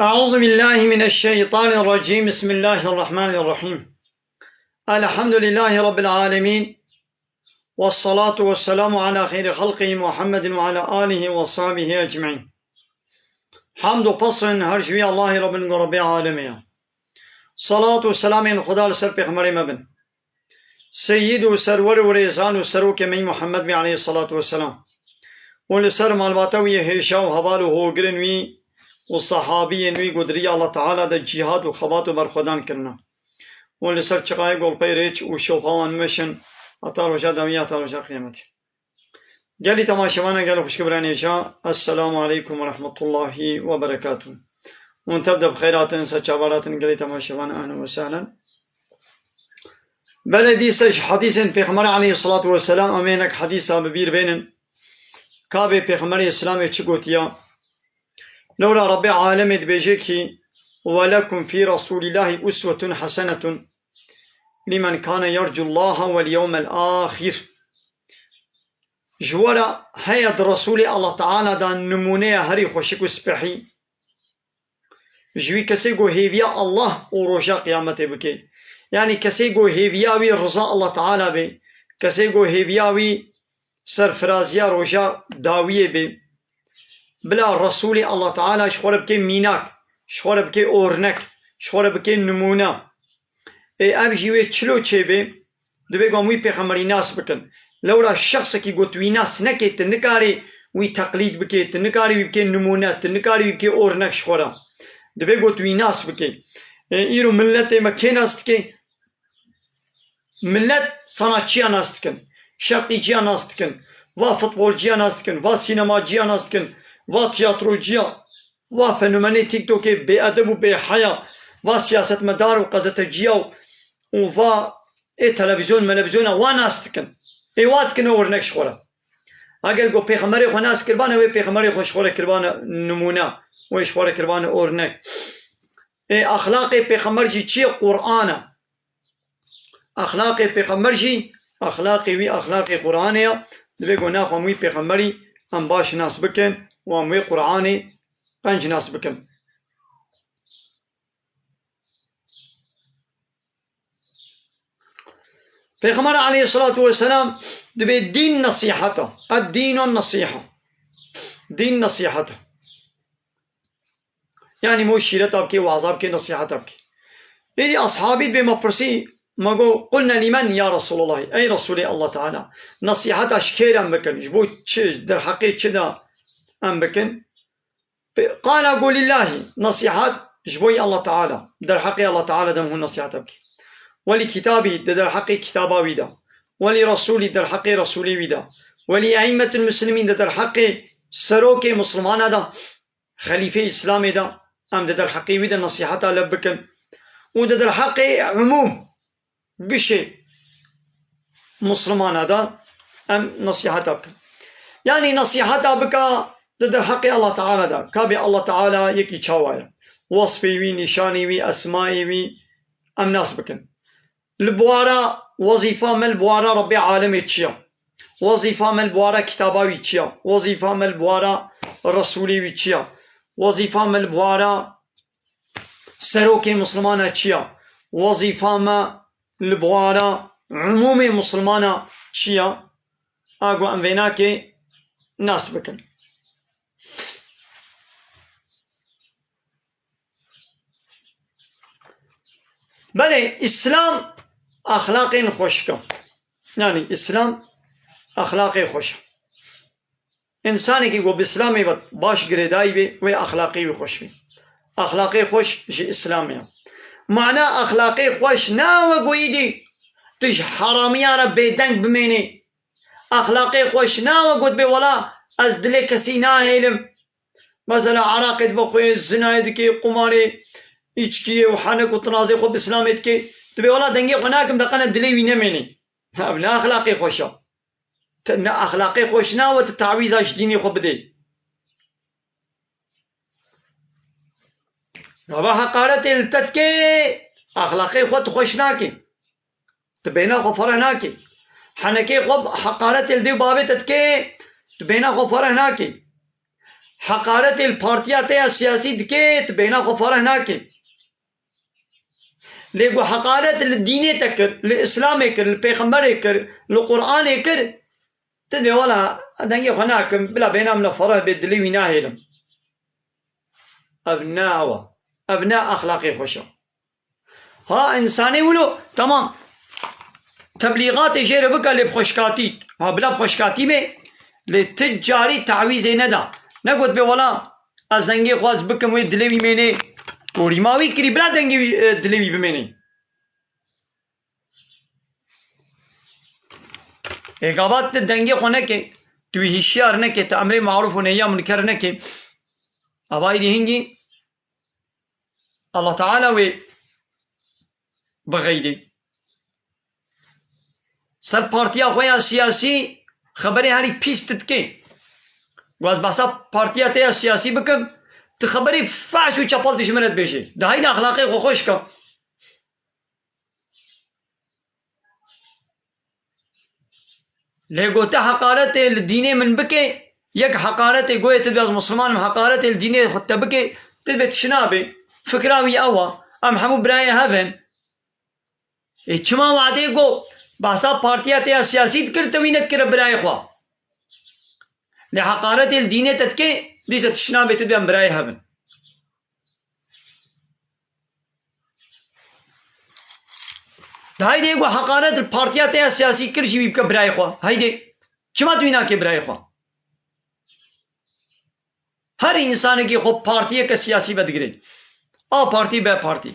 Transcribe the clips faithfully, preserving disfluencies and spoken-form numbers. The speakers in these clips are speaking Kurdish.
أعوذ بالله من الشيطان الرجيم. بسم الله الرحمن الرحيم. الحمد لله رب العالمين. والصلاة والسلام على خير خلقه محمد وعلى آله وصحبه أجمعين. Hamd û pesn her ji wî Allahê re bin ku Rebbê alemê ye. Salat û selamên Xweda li ser Pêxemberê me bin. Seyyid û serwer û rêzan û serokê me yî Muhammed bî aleyhissalatu vesselam. Û li ser malbata wî yê hêşa û heval û hogirên wî û sehabiyên wî ku di riya Allah Teala de cîhad û xebat û berxwedan kirine. Û li ser çiqayê golpey rêç û şopa wan meşin heta roja dawî, heta roja qiyametê. Gelî temaşevana, gelî xwişk û birayên hêja, Esselamu aleykum ve rahmetullahi ve berekatuh. Hûn tev de bi xeyr hatin, ser çava hatin, gelî temaşevan, ehlen ve sehlen. Belê dîsa ji hedîsên Pêxemberê aleyhissalatu vesselam em ê hinek hedîsa bi bîr bênin. Kabê Pêxemberê Îslamê çi gotiya? Lewra Rebbê alemê dibêje kî, "Ve lekum fî Resûlîllahî uswetun hesenetun limen kane yercullaha wel yewmel axîr." Ji we re heye di Resûlê Allah Teala de nimûneya herî xweşik û spehî. Ji wî kesê ku hêviya Allah û roja qiyametê bike. Yanî kesê ku hêviya wî riza Allah Teala be, kesê ku hêviya wî serfiraziya roja dawiyê be. Bila Resûlê Allah Teala ji xwe re bike mînak, ji xwe re bike ornek, ji xwe re bike nimûne. Ê ev jî wê çilo çêbe, divê ku em wî pêxemberî nas bikin. Lewra şexsekî ku tu wî nas nekê, tu nikarî wî teqlîd bikê, tu nikarî wî bikê nimûne, tu nikarî wî bikê ornek ji xwe re. Divê ku tu wî nas bikê. Ê, îro miletê me kê nas dike? Milet sanatçiya nas dikin, şerqîciya nas dikin, va futbolciya nas dikin, va sînemacîya nas dikin, va tiyatrociya, va fenomenê TikTokê bêedeb û bêheya, va siyasetmedar û qezeteciya û, û va ê televîzyon, melevîzyona wa nas dikin. Ê wa dikin û ornek ji xwe re. Eger ku pêxemberê xwe nas kiribane, wê pêxemberê xwe ji xwe re kiribane nimûne, wê ji xwe re kiribane ornek. Ê axlaqê pêxember jî çi ye? Qur'an e. Axlaqê pêxember jî, axlaqê wî, axlaqê Qur'anê ye. Divê ku naxwe em wî pêxemberî em baş nas bikin û em wê Qur'anê qenc nas bikin. Pêxember aleyhissalatu vesselam dibê dîn nesîhet e. Ed-dînu nesîhe. Dîn nesîhet e. Yanî mo şîreta bikê, waza bikê, nesîheta bikê. Êdî ashabî dibê me pirsî, me got, "Qulne lîmen ya Resûlullah, ey Resûlê Allah Teala, nesîheta ji kê re em bikin, ji bo çi, derheqê çi de em bikin?" Pê-, qala got, "Lillahî, nesîhat ji bo yî Allah Teala, derheqê Allah Teala de em hûn nesîheta bikê. Welî kitabî, di derheqê kitaba wî de. Welî Resûlî, derheqê Resûlê wî de. Welî eîmmetul muslimîn, di derheqê serokê mislimana de, xelîfê Îslamê de, em di derheqê wî de nesîheta lev bikin. Û di derheqê umûm, gişê mislimana de em nesîheta bikin." Yanî nesîheta bika di derheqê Allah Teala de. Kabê Allah Teala yekî çawa ye? Wesfê wî, nîşanê wî, esmayê wî em nas bikin. Li bwara wezîfa me li bwara Rebbê alemê çi ye? Wezîfa me li bwara kitaba wî çi ye? Wezîfa me li bwara Resûlê wî çi ye? Wezîfa me li bwara serokê mislimana çi ye? Wezîfa me li bwara umûmê mislimana çi ye? A ku em vênakê nas bikin. Belê, Îslam axlaqên xweşik e. Yanî Îslam axlaqê xweş e. Însanekî ku bi Îslamê ve baş girêdayî bê, wê axlaqê wî xweş bê. Axlaqê xweş ji Îslamê ye. Mana axlaqê xweş nawe ku îdî tu ji heramiya re bêdeng bimênê. Axlaqê xweş nawe ku dibê wela ez dilê kesî nahêlim. Mesela eraqê dibe xwe, zinayê dike, qumarê, îçkiyê û henek û tinazê xwe bi Îslamê dike. Dibê wela dengê xwe nakim, de qene dilê wî nemênê. Ev ne axlaqê xweş e. Te ne axlaqê xweş nawe tu tawîza ji dînê xwe bidê. Gava heqaretê li te dike, axlaqê xwe tu xweş nake. Tu bêhna xwe fereh nakî. Henekê xwe heqaretê li dê û bavê te dikê, tu bêhna xwe fereh nakî. heqaretê li partiya te ya siyasî dike, tu bêhna xwe fereh nake. Lê ku heqaret li dînê te kir, li Îslamê kir, li Pêxemberê kir, li Qur'anê kir, tu dê wela dengê xwe nakim, bila bêhna min fereh bê, dilê wî nahêlim. Ev ne ew e. Ev ne exlaqê xweş e. Ha, însanê wilo, temam. Teblîxatê jê re bike lê bi xweşkatî. Ha, bila bi xweşkatî bê, lê ti carî tawîzê neda. Negot bê wela ez dengê xwe ez bikim wê dilê wî mênê. Korîma wî kirî, bila dengê wî, e, dilê wî bimênê. Ê gava tu dengê xwe neke, tu wî hişyar neke, tu emrê marûf û nehiya munker neke. Ava êdî hingî Allah Teala wê bixeydê. Ser partiya xwe ya siyasî xeberê herî pîs tu dikê. Ku ez behsa partiya te ya siyasî bikim, tu xeberê fahş û çepel tu ji min re dibêjê. De heyde exlaqê xwe xweş ke. Lê gote heqaretê li dînê min bike, yek heqaretê goyê tu dibê ez Misliman im, heqaretê li dînê xwe te bike, tu dibê tişt nabe. Fikra wî ew e. Em hemû birayê hev in. Ê çima wadê go behsa partiya te ya siyasî dikir, te wî nedikire birayê xwe. Lê heqaretê li dînê te dike, dîse tişt nabe tu dibê em birayê hev in. De haydê ku heqaret li partiya te ya siyasî kir jî wî bike birayê xwe. Haydê. Çima tu wî nakê birayê xwe? Her însanekî xwe partiyeke siyasî vedigire. A partî, B partî.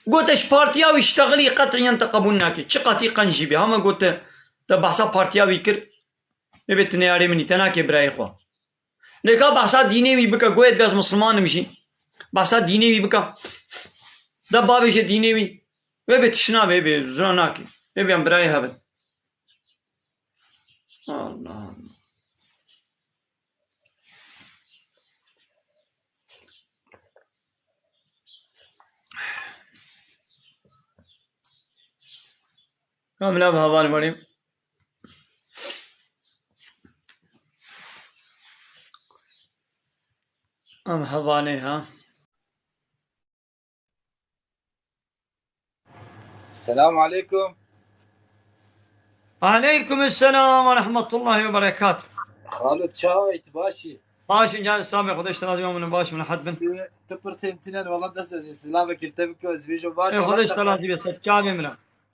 Gote ji partiya wî ştexilî qet'iyen te qebûl nake. Çi qetî qenc jî bê. Hema gote te behsa partiya wî kir. Ê bê tu neyarê min î, te nake birayê xwe. Lê ka behsa dînê wî bike, goyê dibê ez Misliman im jî. Behsa dînê wî bike. De bavêje dînê wî. Wê bê tişt nabe, ê bê zura nake. Ê bê em birayê hev in. Allah Allah. Kamila bi hevalê me. Em hevalê ha. Selamu aleykum. Aleykum selam ve rahmetullahi ve berekatuh. Xalid, çawa yî, tu baş î? Baş in can, sağ ol, Xwedê ji te razî be, min baş, min rehet bin. Tu, tu pirsên tinen, wela dest ez silavekî te bikim, ez bêjim baş. Ê, Xwedê ji te razî be, ser çavê min re.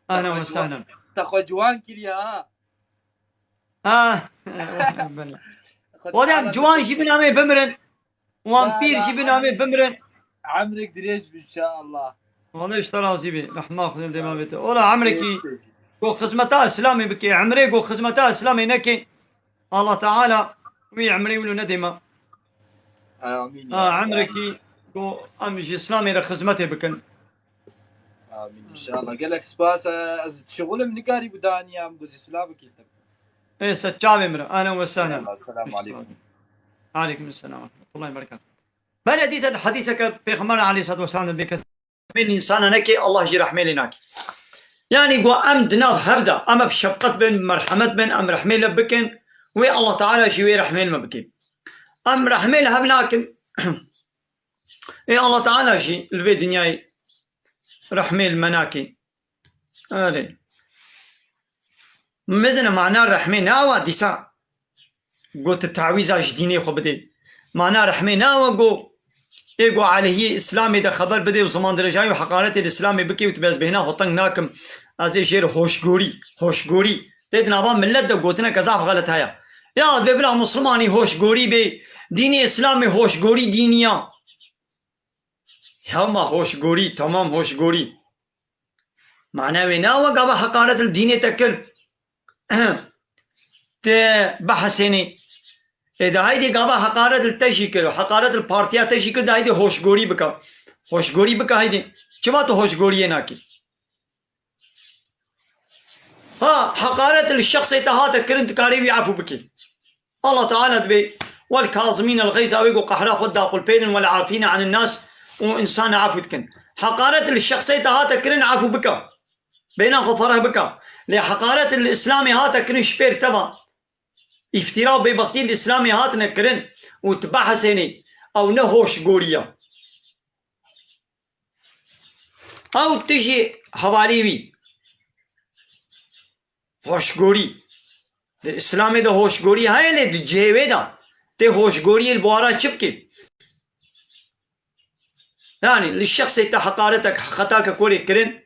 Ahlen ve sehlen. Te xwe ciwan kiriye ha. Ah, Xwedê em ciwan jî bin amê bimirin. Wan pîr jî bin amê bimirin. Emrek dirêj bi inşallah. Xwedê ji te razî be. Rehma Xwedê dêma bê te. Ola emrekî ku xizmeta Îslamê bike, emrê ku xizmeta Îslamê neke, Allah Teala wî emrê wilo nedê me. Amîn ya Rabbi. Ha, emrekî ku em ji Îslamê re xizmetê bikin. Amîn inşallah. Gelek spas. Ez şixulim, nikarî bû daniyam, ku zî silav bikî te. Ê, ser çavê min re. Ahlen ve sehlen. Eyvallah, selamu aleykum. Aleykum selam ve rahmetullahi ve berekatuh. Belê dîse di hedîseke Pêxember aleyhissalatu vesselam de bê kes rehmê li însana neke, Allah jî rehmê lê nake. Yanî ku em di nav hev de, em bi şefqet bin, merhemet bin, em rehmê li bikin, wê Allah Teala jî wê rehmê li me bike. Em rehmê li hev nakin. Ê Allah Teala jî li vê dinyayê rehmê li me nake. Erê. Mezine mana rehmê nawa dîsa. Got tu tawîza ji dînê xwe bidê. Mana rehmê nawa go ê go aleyhî Îslamê de xeber bidê û ziman dirêjayî û heqaretê li Îslamê bikê û tu bê ez bêhna xwe teng nakim. Ez ê jêr hoşgorî, hoşgorî. Tê di nava millet de gotineke zaf xelet heye. Ya divê bila Mislimanî hoşgorî bê, dînê Îslamê hoşgorî dînî ya. Ya ma hoşgorî, tamam hoşgorî. Mana wê ne ew e gava heqaret li dînê te kir. Te bihesênî. Ê de haydê gava heqaret li te jî kir, heqaret li partiya te jî kir, de haydê hoşgorî bike. Hoşgorî bike haydê. Çima tu hoşgoriyê nakî? Ha, heqaret li şexsê te hate kirin, dikarî wî efû bikî. Allah Teala dibê, "Wel kazimîn el xeyz", ew ê ku qehra xwe daqulpênin, "wel afîne anin nas", û însan efû dikin. Heqaret li şexsê te hate kirin, efû bike. Bêhna xwe fereh bike. Lê heqaret li Îslamê hate kirin, şipêr teva. îftîra û bêbextî li Îslamê hatine kirin û tu behesênê, ew ne hoşgorî ye. Ew tu jî hevalî wî. Hoşgorî. Di Îslamê de hoşgorî heye, lê di cihê wê de tê hoşgoriyê li bawara çi bikî? Yani li şexsê te heqaretek, xetakek werê kirin,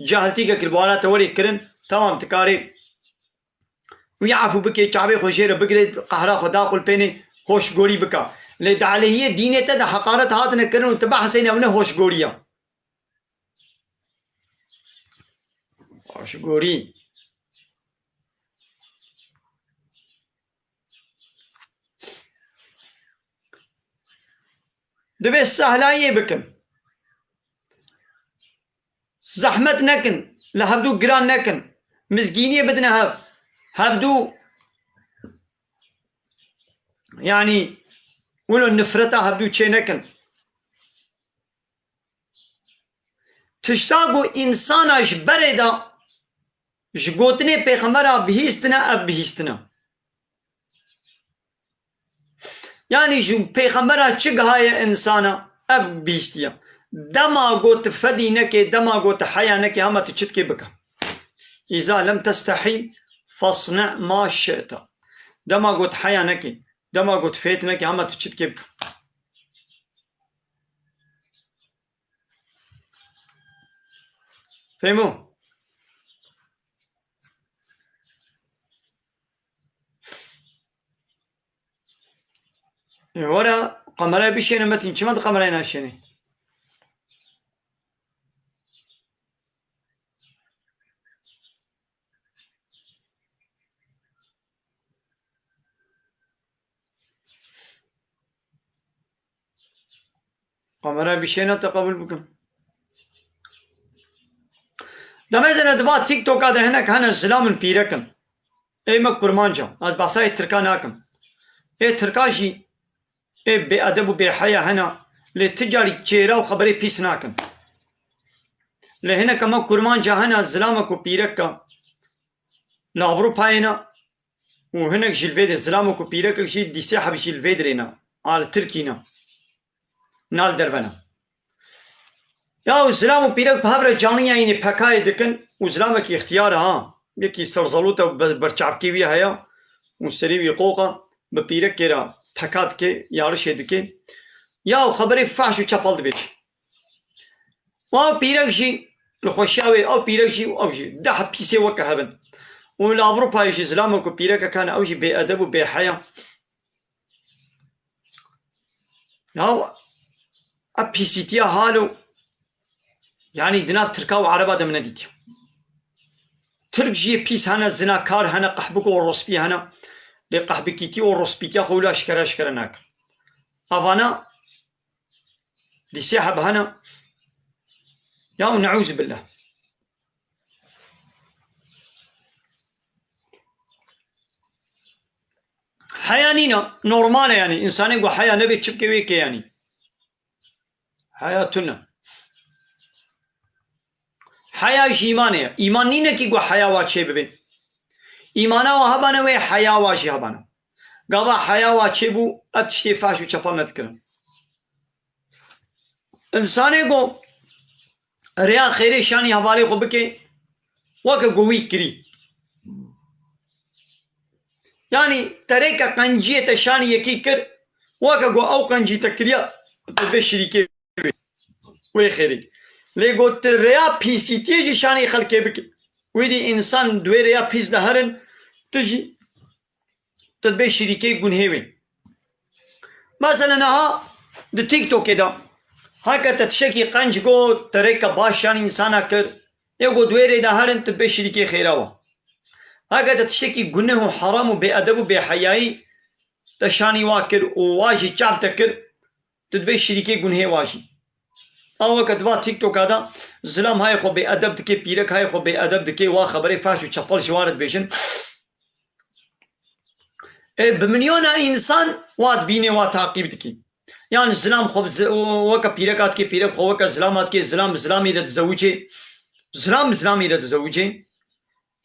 cahiltîkek li bawara te werê kirin, tamam, dikarê wî efû bikê, çavê xwe jê re bigirê, qehra xwe daxulpênê, hoşgorî bika. Lê di aleyhiyê dînê te de heqaret hatine kirin û tu behsê ne, ew ne hoşgorî ye. Hoşgorî. Divê sehlayiyê bikin. Zehmet nekin. Li hevdû giran nekin. Mizgîniyê bidine hev. Hevdû, yanî, wilo nifreta hevdû çê nekin. Tişta ku însana ji berê de ji gotinê pêxembera bihîstine, ev bihîstine. Yanî ji pêxembera çi gihaye însana, ev bihîstiye. Dema got fedî neke, dema got heya neke, hema tu çi dikê bike. Îza lem testehî fasne ma şi'te. Dema got heya neke, dema got fêt neke, hema tu çi dikê bike. Fehmo? E, were, kamerayê bişêne Metin. Çima tu kamerayê naşênî? Kamera bişêne te qebûl bikim. Demê de ne diba TikToka de hinek hene zilamên pîrek in. Ê me kurmanc e. Ez behsa ê tirka nakim. Ê tirka jî ê bêedeb û bêheya hene. Lê ti carî çêra û xeberê pîs nakin. Lê hineke me kurmanca hene zilamek û pîrek e. Li Ewropayê ne. Û hinek jî li vê de zilamok û pîrekek jî dîsê heb jî li vê dirê ne. A li Tirkî ne. Na li derve ne. Ya û zilam û pîrek bi hev re caniyayînê pekayê dikin û zilamekî îxtiyar e ha. Yekî serzelût e û be-, berçavkê wî heye û serê wî qoq e, bi pîrekê re peka dike, yarişê dike. Ya û xeberê fahş û çepel dibêje. Û ew pîrek jî li xweşiya wê, ew pîrek jî û ew jî deh pîsê weke hev in. Û li Ewropayê jî zilamok û pîrekek hene, ew jî bêedeb û bêheya. Ya ev pîsîtiya halo, yanî di nav Tirka û Ereba de min nedîtiye. Tirk jî pîs hene, zinakar hene, qehbik û orospî hene. Lê qehbikîtî û orospîtiya xwe wila eşkere eşkere nakin. Evana dîsê heb hene. Ya û neûzbillah. Heya nîne, normal e yanî. Însanê ku heya nebe çi bike wê ke yanî. Heya tune. Heya ji îmanê ye. Îman nîne kî ku heya wa çê bibe. Îmana wa hebane wê heya wa jî hebane. Gava heya wa çê bû, ev tiştê fahş û çepel nedikirin. Însanê ku rêya xêrê şanî hevalê xwe bike, weke ku wî kirî. Yanî te rêke qenciyê te şanî yekî kir, weke ku ew qencî te kiriye, tu bê şirîkê wê, wê xêrê. Lê ku tu rêya pîsîtiyê jî şanî xelkê bike, wî dî însan di wê rêya pîs de herin, tu jî tu dibê şirîkê gunhê wê. Mesela niha di TikTokê de heke te tiştekî qenc got, te rêke baş yan însana kir, yê got wê rê de herin, tu dibê şirîkê xêra we. Heke te tiştekî guneh û heram û bêedeb û bêheyayî te şanî wa kir û wa jî çav te kir, tu dibê şirîkê gunhê wa jî. A weke diva TikToka de zilam hayê xwe bêedeb dike, pîrek hayê xwe bêedeb dike, wa xeberê fahş û çepel ji wan re dibêjin. Ê, bi milyona însan wa dibîne, wa taqîb dike. Yan zilam xwe bi zi-, weke pîreka dike, pîrek xwe weke zilama dike, zilam bi zilamî re dizewicê, zilam bi zilamî re dizewicê.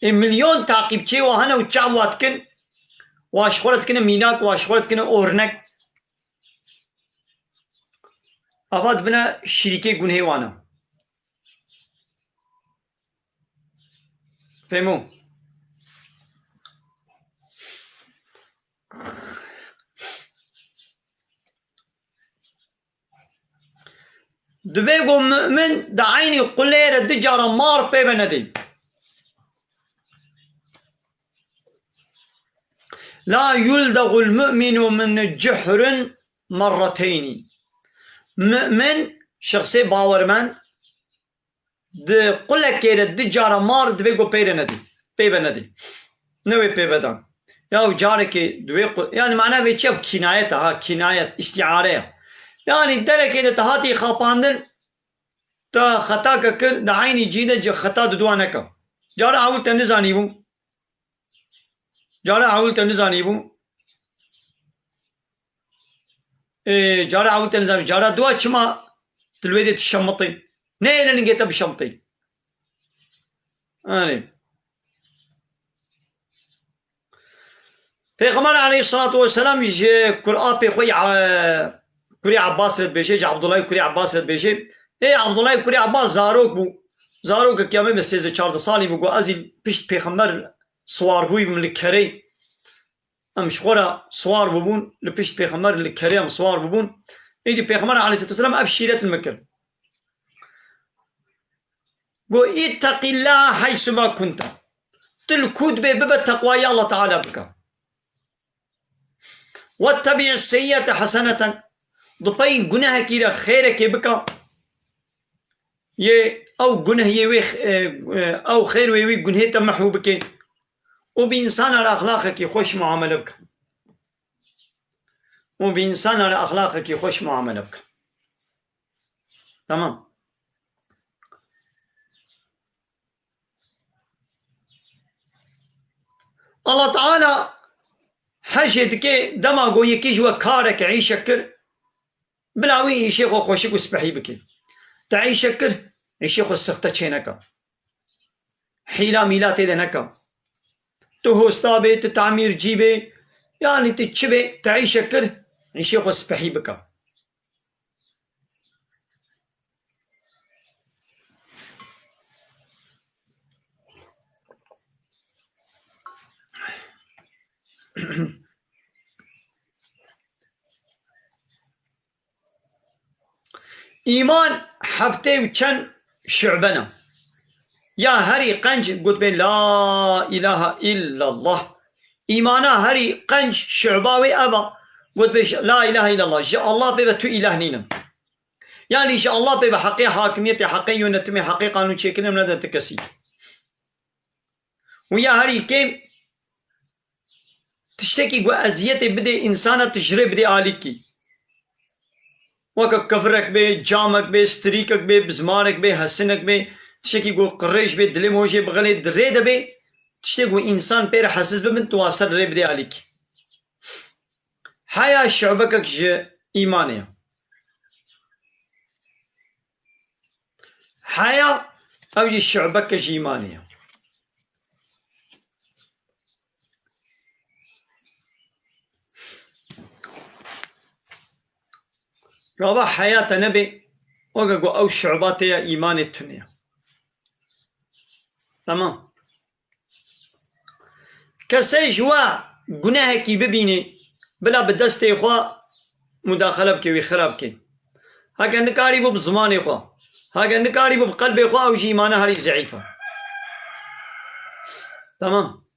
Ê, milyon taqîbçiyê wa hene û çav wa dikin. Wa ji xwe re dikine mînak, wa ji xwe re dikine ornek. Ava dibine şirîkê gunhê wan e. Fehmo. Divê ku mu'min di eynî qulê re du cara mar pê ve nedê. La yuldagul mu'minu min cuhrin merreteynî. Mu'min, şexsê bawermend, di qulekê re du cara mar divê ku pê re nedî. Pê ve nedî. Ne wê pê vedan. Ya û carekê di wê qu-, yani mana vê çi ya? Kînayet e ha, kînayet, îstîare ye. Yani derekê de te hatî xapandin, te xetake kir, di eynî cî de ci xeta di dua neke. Cara ewil te nizanîbû. Cara ewil te nizanîbû. Ê, cara ewil te nizanî. Cara dua çima tu li wê dê tu şemitî? Ne êne ningê te bişemitî. Anî. Pêxember aleyhissalatu vesselam ji kur apê xwe, e, kurê Abbas re dibêje, ji Abdullah kurê Abbas re dibêje. Ê, Abdullah kurê Abbas zarok bû. Zarokek ya me sêzdeh çardeh salî bû, got, ez ê pişt pêxember siwar bûyî bûm li kerê. Em ji xwe re siwar bûbûn, li pişt pêxember li kerê em siwar bûbûn. Êdî pêxember aleyhissalatu vesselam ev şîret li me kir. Got, "İtteqillaha haysuma kunte." Tu li ku dibê bibe teqwayê Allah Teala bike. "Wettebi'is seyyi'ate haseneten." Di pey gunehekî re xêrekê bike. Yê ew guneh yê wê, e, e, ew xêr wê wî gunhê te mehû bike. Û bi însana re exlaqekî xweş muamele bike. Û bi însana re exlaqekî xweş muamele bike. Tamam. Allah Teala hejê dike dema ku yekî ji we karek, îşek kir, bila wî îşê xwe xweşik û spehî bike. Te îşek kir, îşê xwe sixte çê neke. Hîla mîla tê de neke. Tu hosta bê, tu tamîrcî bê, yanî tu çi bê, te îşek kir, îşê xwe spehî bike. Îman heftê û çend şu'be ne. Ya herî qenc gotbê la ilahe illallah. Îmana herî qenc şu'ba wê ev a. Gotbê la ilahe illallah. Ji Allah pê ve tu îlah nînin. Yanî ji Allah pê ve heqê hakimiyetê, heqê yönetimê, heqê qanûn çêkirinê nedin ti kesî. Û ya herî kêm tiştekî ku eziyetê bidê însana, tu ji rê bidê alîkî. Weke kevirek bê, camek bê, strîkek bê, bizmarek bê, hesinek bê, tiştekî ku qirêj bê, dilê mojê bixelê, di rê de bê, tiştê ku însan pê re hesiz bibin, tu wa ser rê bidê alîkî. Heya şu'bekek ji îmanê ye. Heya, ew jî şu'beke ji îmanê ye. Gava heya te nebe, weke ku ew şu'ba te ya îmanê tune ye. Tamam. Kesê ji we gunehekî bibînî, bila bi destê xwe mudaxele bike, wî xira bike. Heke nikarî bû bi zimanê xwe, heke nikarî bû bi qelbê xwe, ew jî îmana herî zeîf e. Tamam.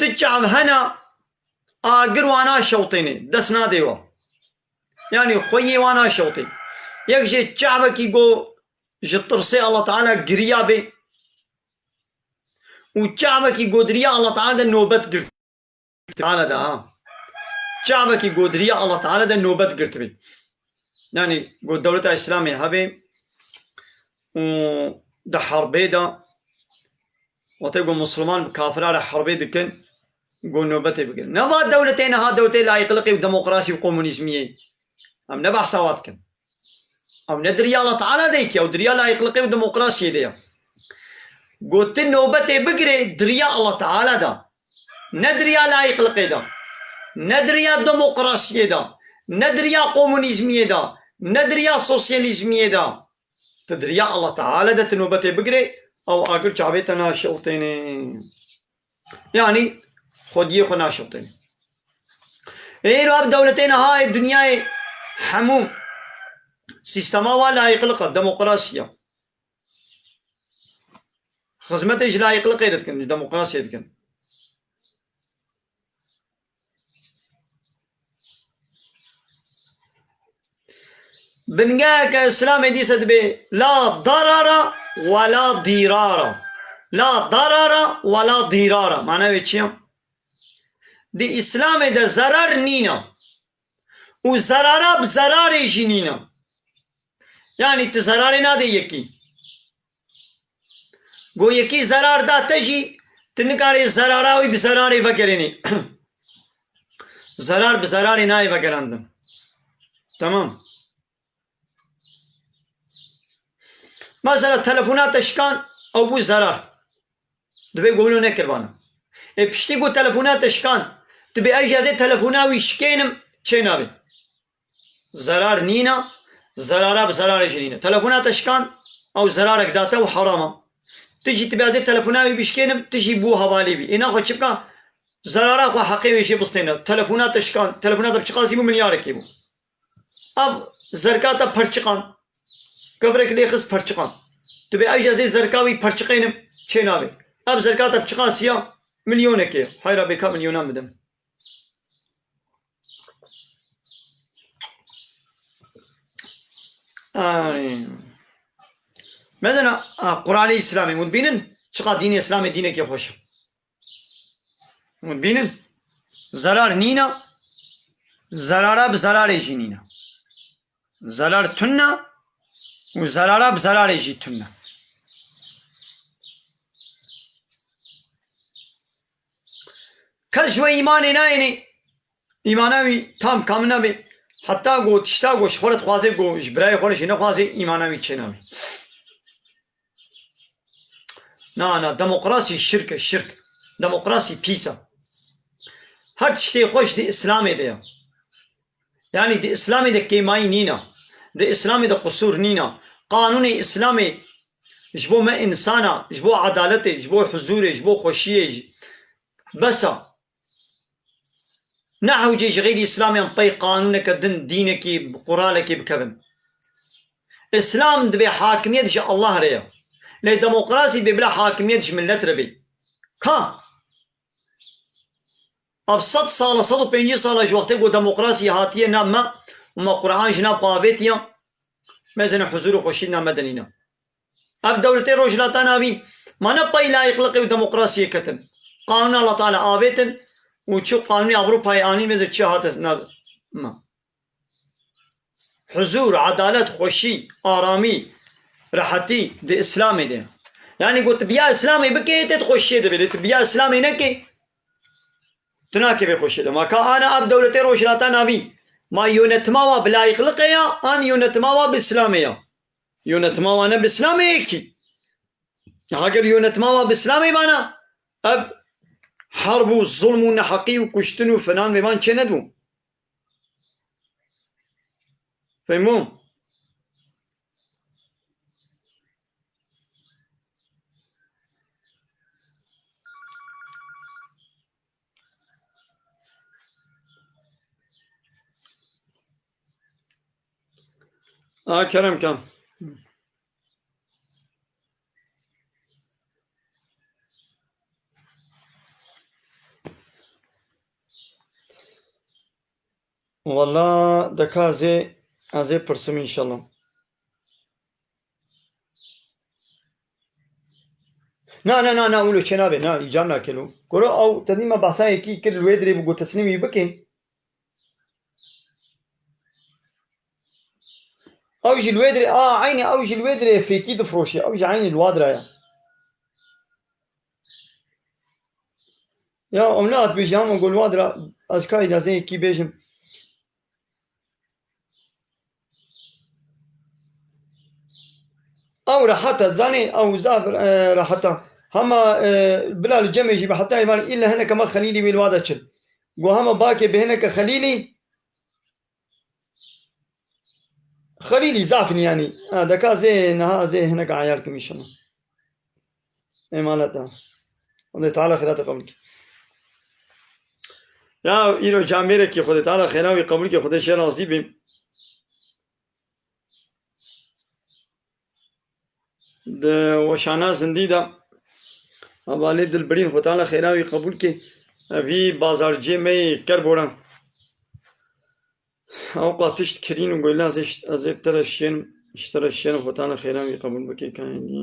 Di çav hene, agir wan naşewtêne, dest nadê wan. Yanî xweyê wan naşewtê. Yek jê çavekî ku ji tirsê Allah Teala giriya bê û çavekî ku di riya Allah Teala de nobet girt. Teala de ha. Çavekî ku di riya Allah Teala de nobet girtibî. Yanî ku dewleta Îslamê hebê û di herbê de, wextê ku Musulman bi kafira re herbê dikin, ku nobetê bigirin. Ne va dewletê niha dewletê layîqliqê û demokrasî û komunîzmî ye. Em ne behsa wa dikin. Ew ne di riya Allah Teala de ye ki, ew di riya layîqliqê û demokrasiyê de ye. Got, tu nobetê bigirê di riya Allah Teala de. Ne di riya layîqliqê de. Ne di riya demokrasiyê de. Ne di riya komunîzmiyê de. Ne di riya sosyalîzmiyê de. Tu di riya Allah Teala de tu nobetê bigirê, ew agir çavê te naşewtêne. Yanî xwediyê xwe naşewtêne. Ê îro ev dewletê niha yê dinyayê hemû sîstema wa layîqliqa, demokrasiya. Xizmetê ji layîqliqê re dikin, ji demokrasiyê dikin. Bingeheke Îslamê dîse dibe la darara we la dîrara. La darara we la dîrara. Mana wê çi ye? Di Îslamê de zerar nîne. Û zerara bi zerarê jî nîne. Yanî tu zerarê nadê yekî. Go yekî zerar da te jî, tu nikarê zerara wî bi zerarê vegerênî. Zerar bi zerarê nayê vegerandin. Tamam. Mesela telefona te şikan, ew bû zerar. Dibê go wilo nekir vana. Ê piştî ku telefona te şikan, dibê ez jî ez ê telefona wî şikênim, çê nabê. Zerar nîna, zerara bi zerarê jî nîne. Telefona te şikan, ew zerarek date û heram e. Tu jî dibê ez ê telefona wî bişkênim, tu jî bû hevalê wî. Ê naxwe çi bika? Zerara xwe heqê wê jê bistêne. Telefona te şikan, telefona te bi çiqasî bû, milyarekê bû. Ev zerka te perçiqan. Kevirek lê xist perçiqan. Tu bê ez jî ez ê zerka wî perçiqênim, çê nabê. Ev zerka te bi çiqasî ya? Milyonekê. Hayra bê ka milyonan bidim. Ay. Mesela, a, Kur'anê Îslamê, hûn dibînin çiqa dînê Îslamê dînekê xweş e. Hûn dibînin? Zerar nîne, zerara bi zerarê jî nîne. Zerar tune û zerara bi zerarê jî tune. Kes ji we îmanê nayênê, îmana wî tam kamil nabe. Heta ku tişta ku ji xwe re dixwaze, ku ji birayê xwe re jî nexwaze, îmana wî çênabe. Na, na, demokrasî şirk e, şirk. Demokrasî pîs e. Her tiştê xweş di Îslamê de ye. Yanî di Îslamê de kêmayî nîne. Di Îslamê de qusûr nîne. Qanûnê Îslamê ji bo me însana, ji bo edaletê, ji bo huzûrê, ji bo xweşiyê, ji, bes e. Ne hewcê ji xeyrî Îslamê em pey qanûneke din, dînekî, quralekê bikevin. Îslam divê hakimiyet ji Allah re ye. Lê demokrasî divê bila hakimiyet ji millet re bê. Ka? Ev sed sala, sed û pêncî sala ji wextê ku demokrasî hatiye nav me û me Quran ji nav xwe avêtiye, mezin huzûr û xweşî nav me de nîne. Ev dewletê Rojhilata Navîn, ma ne pey layîqliqê û demokrasiyê ketin. Qanûna Allah Teala avêtin û çi qanûnê Ewropayê anîn, mezin çi hate nav me. Huzûr, edalet, xweşî, aramî, rehetî di Îslamê de. Yanî got, tu biya Îslamê bikê, tê tu xweşiyê de bê. Lê tu biya Îslamê nekê, tu nakê vê xweşiyê de. Ma ka ana ev dewletê Rojhilata Navîn, ma yönetima wa bi layîqliqê ya, an yönetima wa bi Îslamê ya? Yönetima wa ne bi Îslamê yekî. Heger yönetima wa bi Îslamê bana, ev herb û zulm û neheqî û kuştin û filan vêvan çê nedibû. Fehmû? A kerem ke. Wala deka ez ê, ez ê pirsim înşallah. Na, na, na, na, wilo çênabe, na, îcar nake lo. Kuro ew tedî me behsa yekî kir, li wê dirê bû, got teslîmî bike. Ew jî li wê dirê, a, eynî ew jî li wê dirê fêkî difroşe. Ew jî eynî li wa dira ya. Ya, ew ne hat bêjî, hema got li wa dira, ez kayî da zê yekî bêjim. Ew rehet e, zanî, ew zaf, e, rehet e. Hema, e, bila li cemê jî bi heta êvar îlle hineke me Xelîlî wî li wa de çin. Go hema bakê bi hineke Xelîlî, Xelîlî zaf in yanî. Ha, deka zê niha zê hineke eyar kim înşallah. Emanet e. Xwedê Teala xêra te qebûl ke. Ya îro camêrekî Xwedê Teala xêra wî qebûl ke, Xwedê şê razî bî. Di weşana zindî de hevalê Dilbirîn Xwedê Teala xêra wî qebûl ke. Evî bazarcê me yê Kerboran. Ewqa tişt kirîn û goyla ez ê, ez ê bi te re şiyên, ji te re şiyên Xwedê Teala xêra wî qebûl bike kayên dî.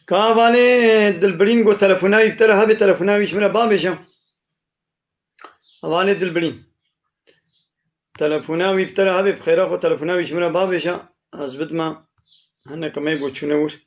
Ka hevalê Dilbirîn got telefona wî bi te re hebe, telefona wî ji min re bavêje. Hevalê Dilbirîn. Telefona wî bi te re hebe, bi xêra xwe telefona wî ji min re bavêje. Ez bidime hineke me bo çûne wir.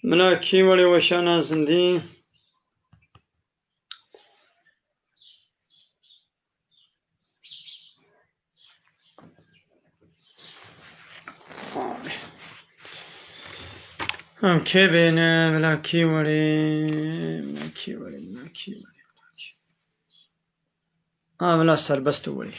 Mila kî werê weşana zindî? Em kê bêne, bila kî werê, bila kî werê, bila kî werê, bila kî. Ha, bila serbest werê.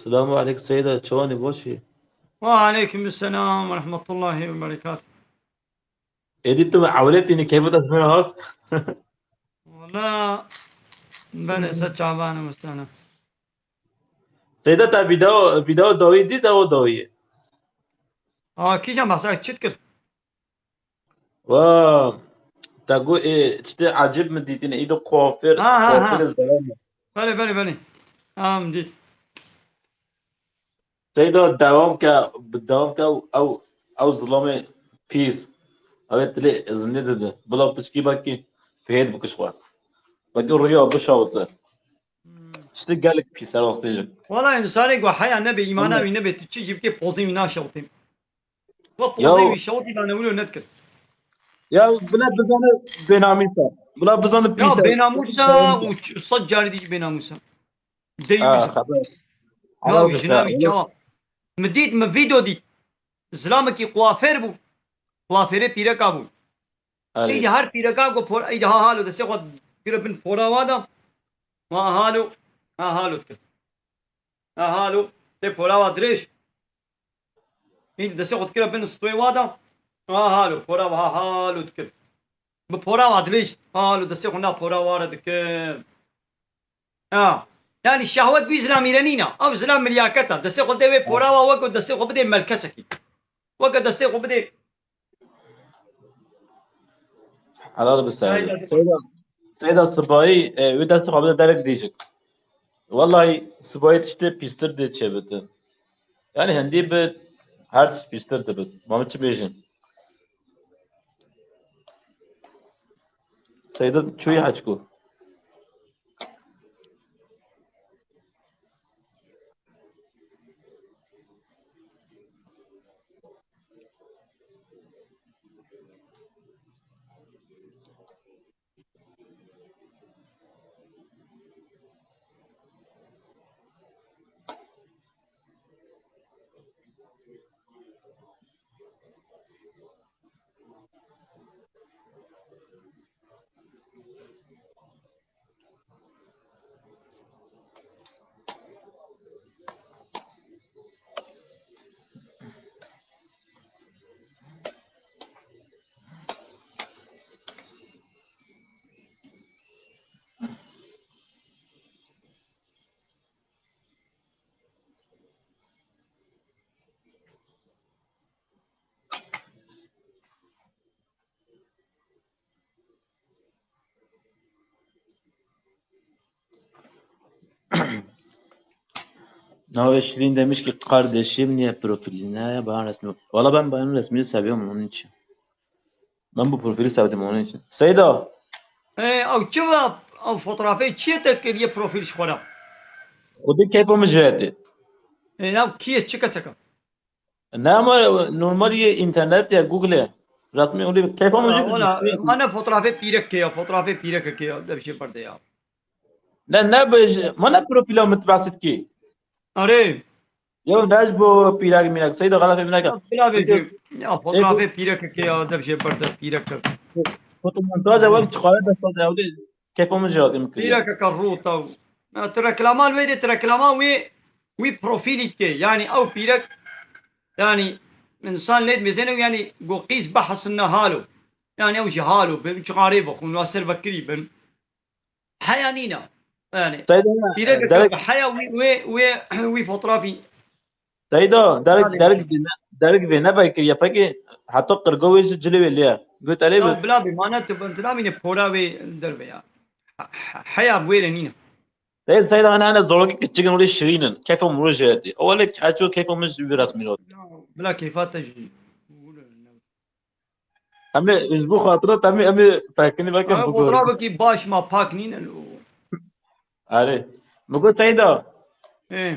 Selamu aleykum Seyda, çawanî, boş î? Ve aleykum selam ve rahmetullahi ve berekatuh. Êdî tu ewletî nikeyfî te ji min re hat? Wala, belê, se çavan e mesela. Seyda, te video, video dawî dît, ew dawî? Aa, kîjan behsa çi dikir? Wa, te got, ê, tiştê ecêb min dîtîne, îdo kuafir, Ha, ha, ha. kuafirê zelal me. Belê, belê, belê. Ha, min dît. Seyda, dewam ke, dewam ke, ew, ew zilamê pîs. Ew ê tilê zindî dide. Bila piçkî belkî fihêt bikiş xwe. Belkî rûya bişawite. Hmm. Tiştê gelek pîs e, rastî jî. Wala însanê ku heya nebe, îmana Ama wî nebe, tu çi jî bikê, pozê wî naşewitî. Wa Ya pozê wî şewitî dane wilo nedikir. Ya bila bizane bênamîs e. Bila bizane Ya pîs e. bênamûs e û ç-, sed carî dî jî bênamûs e. Deyûs Ha, e. xeber. Ya Xeber wî bişte. jina wî çawa. Min dît, min vîdeo dît. Zilamekî kuafêr bû. Kuafêrê pîreka bû. Erê. Îdî her pîreka ku por-, îdî ha halo destê xwe kire bin pora wa da. Ha halo, ha halo dikir. Ha halo, tê pora wa dirêj. Îdî destê xwe dikire bin stûyê wa da. Ha halo, pora wa ha halo dikir. Bi pora wa dirêj. Ha halo, destê xwe na pora wa re dikir. Ha. Yani şehwet wî zila mîrenî ne. Ew zila milyaketa. Destê xwe bidê wê porawa weke destê xwe bidê melkesekî. Weke destê xwe bidê. Helal bi Seyda. Seyda, Seyda sibayî, e, wê destê xwe bide derek dîjik. Wellahî sibayî tiştê pîstir dê çêbitin. Yani hindî bi her tişt pîstir dibit. Ma min çi bêjin? Seyda çûyî heçku. Navê Şirîn demiş ki kardeşim niye profilin ne ya, ben resmi. Valla ben benim resmini seviyorum onun için. Ben bu profili sevdim onun için. Seyda. Ê, ew çi ve? Ew fotoğrafê çiye te kiriye profil ji xwe re? Xwedê keyfa min jê tê. Ê, nav kiye, çi keseka? Ne ama normal ye, internet ya, Google ya. Resmi öyle bir keyfa min jê. Wala, wala, ma ne fotoğrafê pîrek ke ya, fotoğrafê pîrek ke ya, devşê berde ya. Ne, ne be, ma ne profila min behsit ki. Arê. Yo, ne ji bo pîrek mîrek. Seyda xelafê mîrek. Bila bêjim. Ya, fotoğrafê pîrek ke ya, devşê berde pîrek ke. Fotomontaj ew çiqare dest de ew de. Keyfa min jê hatî min kiriye. Pîrekeke rû taw. Na, tu reklaman wê de, tu reklama wê, wî profîlî dike. Yani ew pîrek, yani insan lê dimêzêne, yani go qîz behsin ne halo. Yani ew jî halo bin, çiqarê bixwin, wa ser vekirî bin. Heya nîne. Yani pîrekeke heya wî, wê, wê, wî fotoğrafî. Seyda, derg, derg vê ne, derg vê ne vekiriye, peki heta qirga wê ji cilê wê lê ye. Got elê bi. Bila bî, mane tu bin, tu namîne pora wê derve ya. He-, he-, heya wê re nîne. Seyda, Seyda, hene, hene, zorokî kiçik in, wê şirîn in. Keyfa min jê tê. O wele, eço keyfa min ji wî resmî re. Bila keyfa te jî. Em ê, ji bo xatira te, em ê, em ê fekinî vekin. Ha, fotoğrafekî baş ma pak nîne. Erê. Min got Seyda. Ê.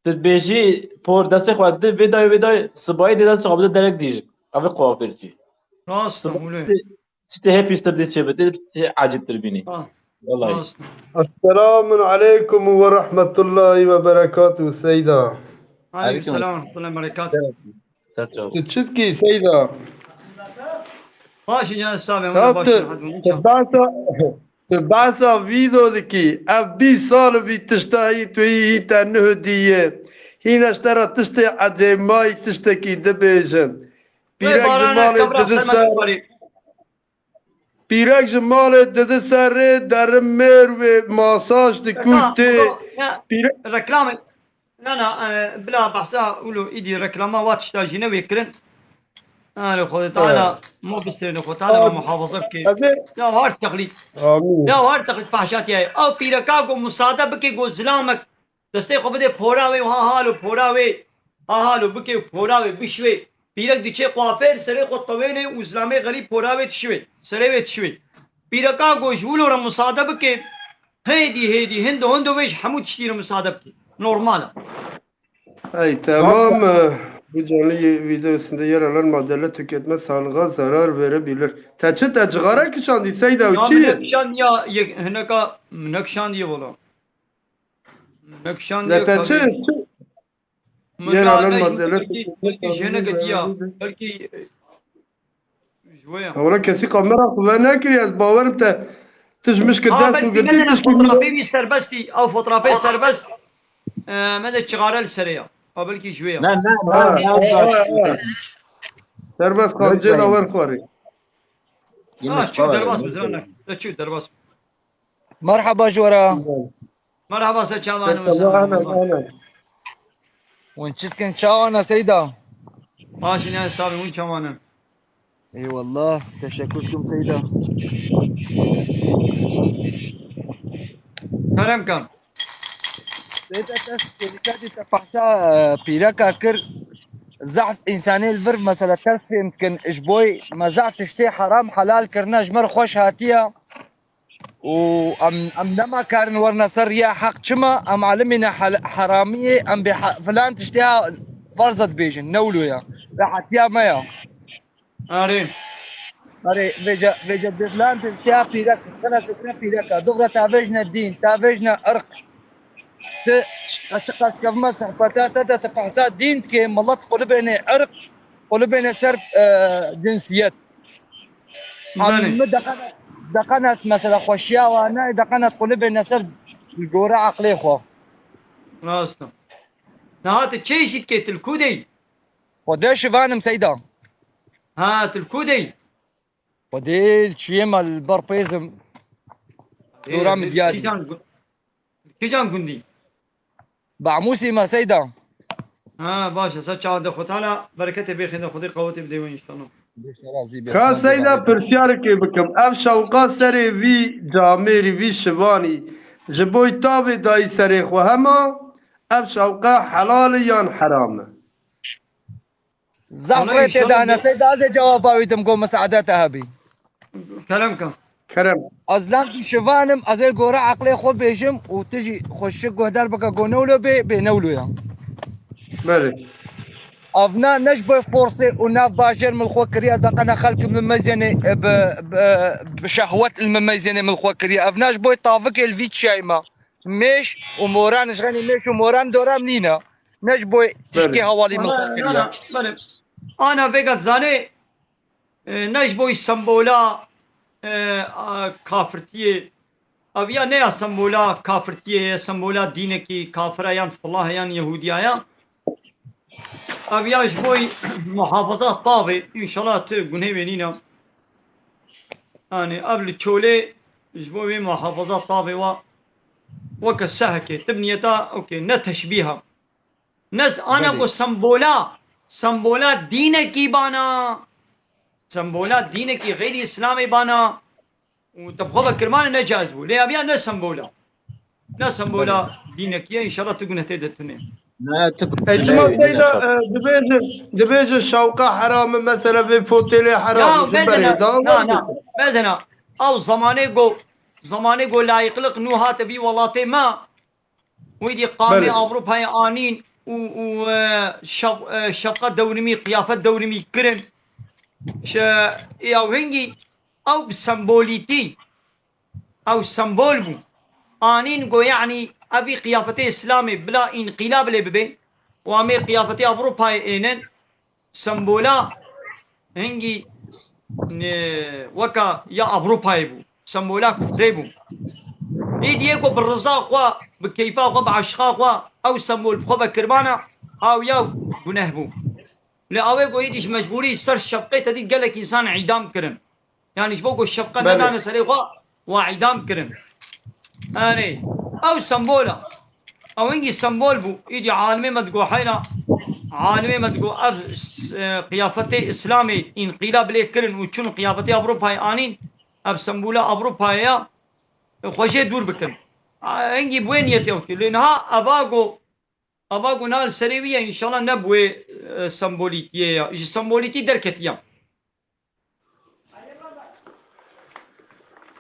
Tu dibêjî por destê xwe di vê dayê, vê dayê sibayî dê destê xwe bide derek dîjik. Ev ê kuafêr çî. Rast e, wile. Tiştê hê pîstir dê çê bide, tiştê ecîbtir bînî. Ha. Wellahî. Rast e. Esselamun aleykum ve rahmetullahi ve berekatuhu Seyda. Aleykum selam ve rahmetullahi ve berekatuhu. Evet. Ser çav. Tu çi dikî Seyda? Baş e, can sağ be, ya baş e, tu, hadi, tu behsa, tu behsa vîdo dikî. Ev bîst sal vî tişta hî tu hî, hî te nihudî ye. Hîna ji te re tiştê ecêmayî tiştekî dibêjin. Pîrek ji malê didi ser. Pîrek ji malê didi serê derin mêr wê masaj dikû tê. Pîre- Reklamê. Na, na, e, bila behsa wilo îdî reklama wa tişta jî ne wê kirin. Erê Xwedê Teala mo bistirêne, Xwedê Teala me muhafaza bike. Ya her teqlîd. Amîn. Ya her teqlîd fahşa tiye. Ew pîreka ku musade bike ku zilamek destê xwe bide pora wê û ha halo pora wê, ha halo bike û pora wê bişwê. Pîrek diçe kuafêr, serê xwe tewêne û zilamê xerîb pora wê dişwê, serê wê dişwê. Pîreka ku ji wilo re musade bike, hêdî hêdî, hindo hindo wê ji hemû tiştî re musade bike. Normal e. Hey, tamam. E, bu canlı ye-, videosunda yer alan maddeler tüketme sağlığa zarar verebilir. Te çi, te cigara kişandî Seyda, û çi ye? Ya, min nekişandiya, yek, hineka, min nekişandiye wala. Min nekişandiye. Ne te çi, çi? Yer alan maddeler tüketme sağlığa zarar verebilir. Belkî, belkî ji hineke diya, belkî, e, ji we ya. Ewra kesî kamera xwe venekiriye, ez bawerim te, tu ji mişkê dest û girtî, tişkî fotoğrafê wî serbestî, ew fotoğrafê serbest. E, me de çixare li serê ya. Ha, belkî ji wê ya. Ne, ne, ne, ne. Serbest xamcê da wer xwarî. Ha, çû derbas bi ziran ne. De çû derbas. Merhaba ji we re. Merhaba, se çawan e, Merhaba, Seyda Ahmet, Ramazan? Ahmet. Hûn çi dikin, çawan e Seyda? Baş in, ya sabî, hûn çawan in? Eyvallah, teşekkür dikim Seyda. Kerem kan. Seyda, te, te, te, te behsa, e, pîreka kir. Zehf însanê li vir mesela ters fêm dikin. Ji bo me zehf tiştê heram helal kirine ji me re xweş hatiye. Û em, em nema karin werine ser riya heq. Çima? Em alimî ne hel-, heramiyê, em bê he-, filan tiştê ha ferz e dibêjin, ne wilo ya. Ve hetiya me ya. Erê. Erê, vêce, vêce dê filan tiştê ha pîrek, xina sikre pîrek e. Dixre ta vêjne dîn, ta vêjne irq. Ti, ti qas kevme sohbeta te de ti behsa dîn dikê, milet qulibêne irq, qulibêne ser, e, cinsiyet. Belê. Em deqenet, deqenet mesela xweşiya wane, deqenet qulibê neser li gore eqlê xwe. Rast e. Niha tu çê jî dikê, tu li ku de yî? Xwedê şivanim Seyda. Ha, tu li ku de yî? Xwedê li çiyê me li ber pêzim. Ê, Dora min diyar. Kîjan gu-, kîjan gundî? Bamûsî me Seyda. Ha, baş e. Ser çawa de Xwedê Teala bereketê bêxê de, Xwedê qewetê bidê we înşallah. Ka Seyda, pirsyarikê bikim. Ev şewqa serê vî camêrî, vî şivanî ji bo tavê dayî serê xwe hema, ev şewqa helal e yan heram e? Zaf Ana rê tê înşallah dane, bi- Seyda, ez ê cewaba wî dim, go misaade te hebî. Kerem kan. Kerem. Ez lam jî şivanim, ez ê gore eqlê xwe bêjim û tu jî xweşik guhdar bike, go newlo bê, bê newlo ya. Belê. Evna ne ji bo forsê û nav bajêr min xwe kiriye, deqene xelk min mezênê, e, bi, bi, bi şehwet min mezênê min xwe kiriye. Evna ji bo tavikê li vî çiyayê me. Mêş û moran, ji xenî mêş û moran dora min nîne. Ne ji bo tişkê Belê. hewalî min Ana, xwe kiriye. ana, belê. Ana vêga zanê, e, ne ji bo sembola, e, a, kafirtiyê. Ev ya ne ya sembola kafirtiyê ye, sembola dînekî kafira yan filah yan Yehûdiya ya. Ev ya ji bo muhafaza tavê, înşallah tu gunê wê nîne. Yani ev li çolê ji bo wê muhafaza tavê wa weke sehekê. Tib niyeta, okey, ne teşbîha. Ne s-, ana Belê. ku sembola, sembola dînekî bana. Sembola dînekî xeyrî Îslamê bana. Û te bi xwe ve kirmane ne caiz bû. Lê ev ya ne sembola. Ne sembola Belê. dînekî ye, înşallah tu guneh tê de tune. Ne, tu Ey, çima Belê. Seyda, e, dibêje, dibêje şewqa heram e, mesela vê fotelê heram Ya, e, ji mezena, berê da na, na, mezena. Ew zamanê go, zamanê go layıklık nû hate vî welatê me, Wî dî qamê Belê. Ewropayê anîn û, û, e, şev-, e, şefqet dewrimî, qiyafet dewrimî kirin. Şe-, ya hingî ew bi sembolîtî, ew sembol bû. Anîn go, yanî evî qiyafetê Îslamê bila înqîlab lê bibe û em ê qiyafetê Ewropayê ênin. Sembola hingî, e, weka ya Ewropayê bû. Sembola kufrê bû. Êdî yê ku bi riza xwe, bi keyfa xwe, bi eşqa xwe ew sembol bi xwe ve kirmana, ew ya guneh bû. Lê ew ê ku êdî ji mecbûrî ser şefqê te dî gelek însan îdam kirin. Yani ji bo ku şefqe Belê. nedane serê xwe, wa îdam kirin. Erê, ew sembol e. Ew hingî sembol bû. Îdî alimê me digo heyra. Alimê me digo ev, e, qiyafetê Îslamê înqîlab lê kirin û çûn qiyafetê Ewropayê anîn. Ev sembola Ewropayê ya. Xwe jê dûr bikin. A, hingî bi wê niyetê ew kir. Lê niha eva ku, eva ku na li serê wî ye, înşallah ne bi wê, e, sembolîtiyê ya. Ji sembolîtî derketiya.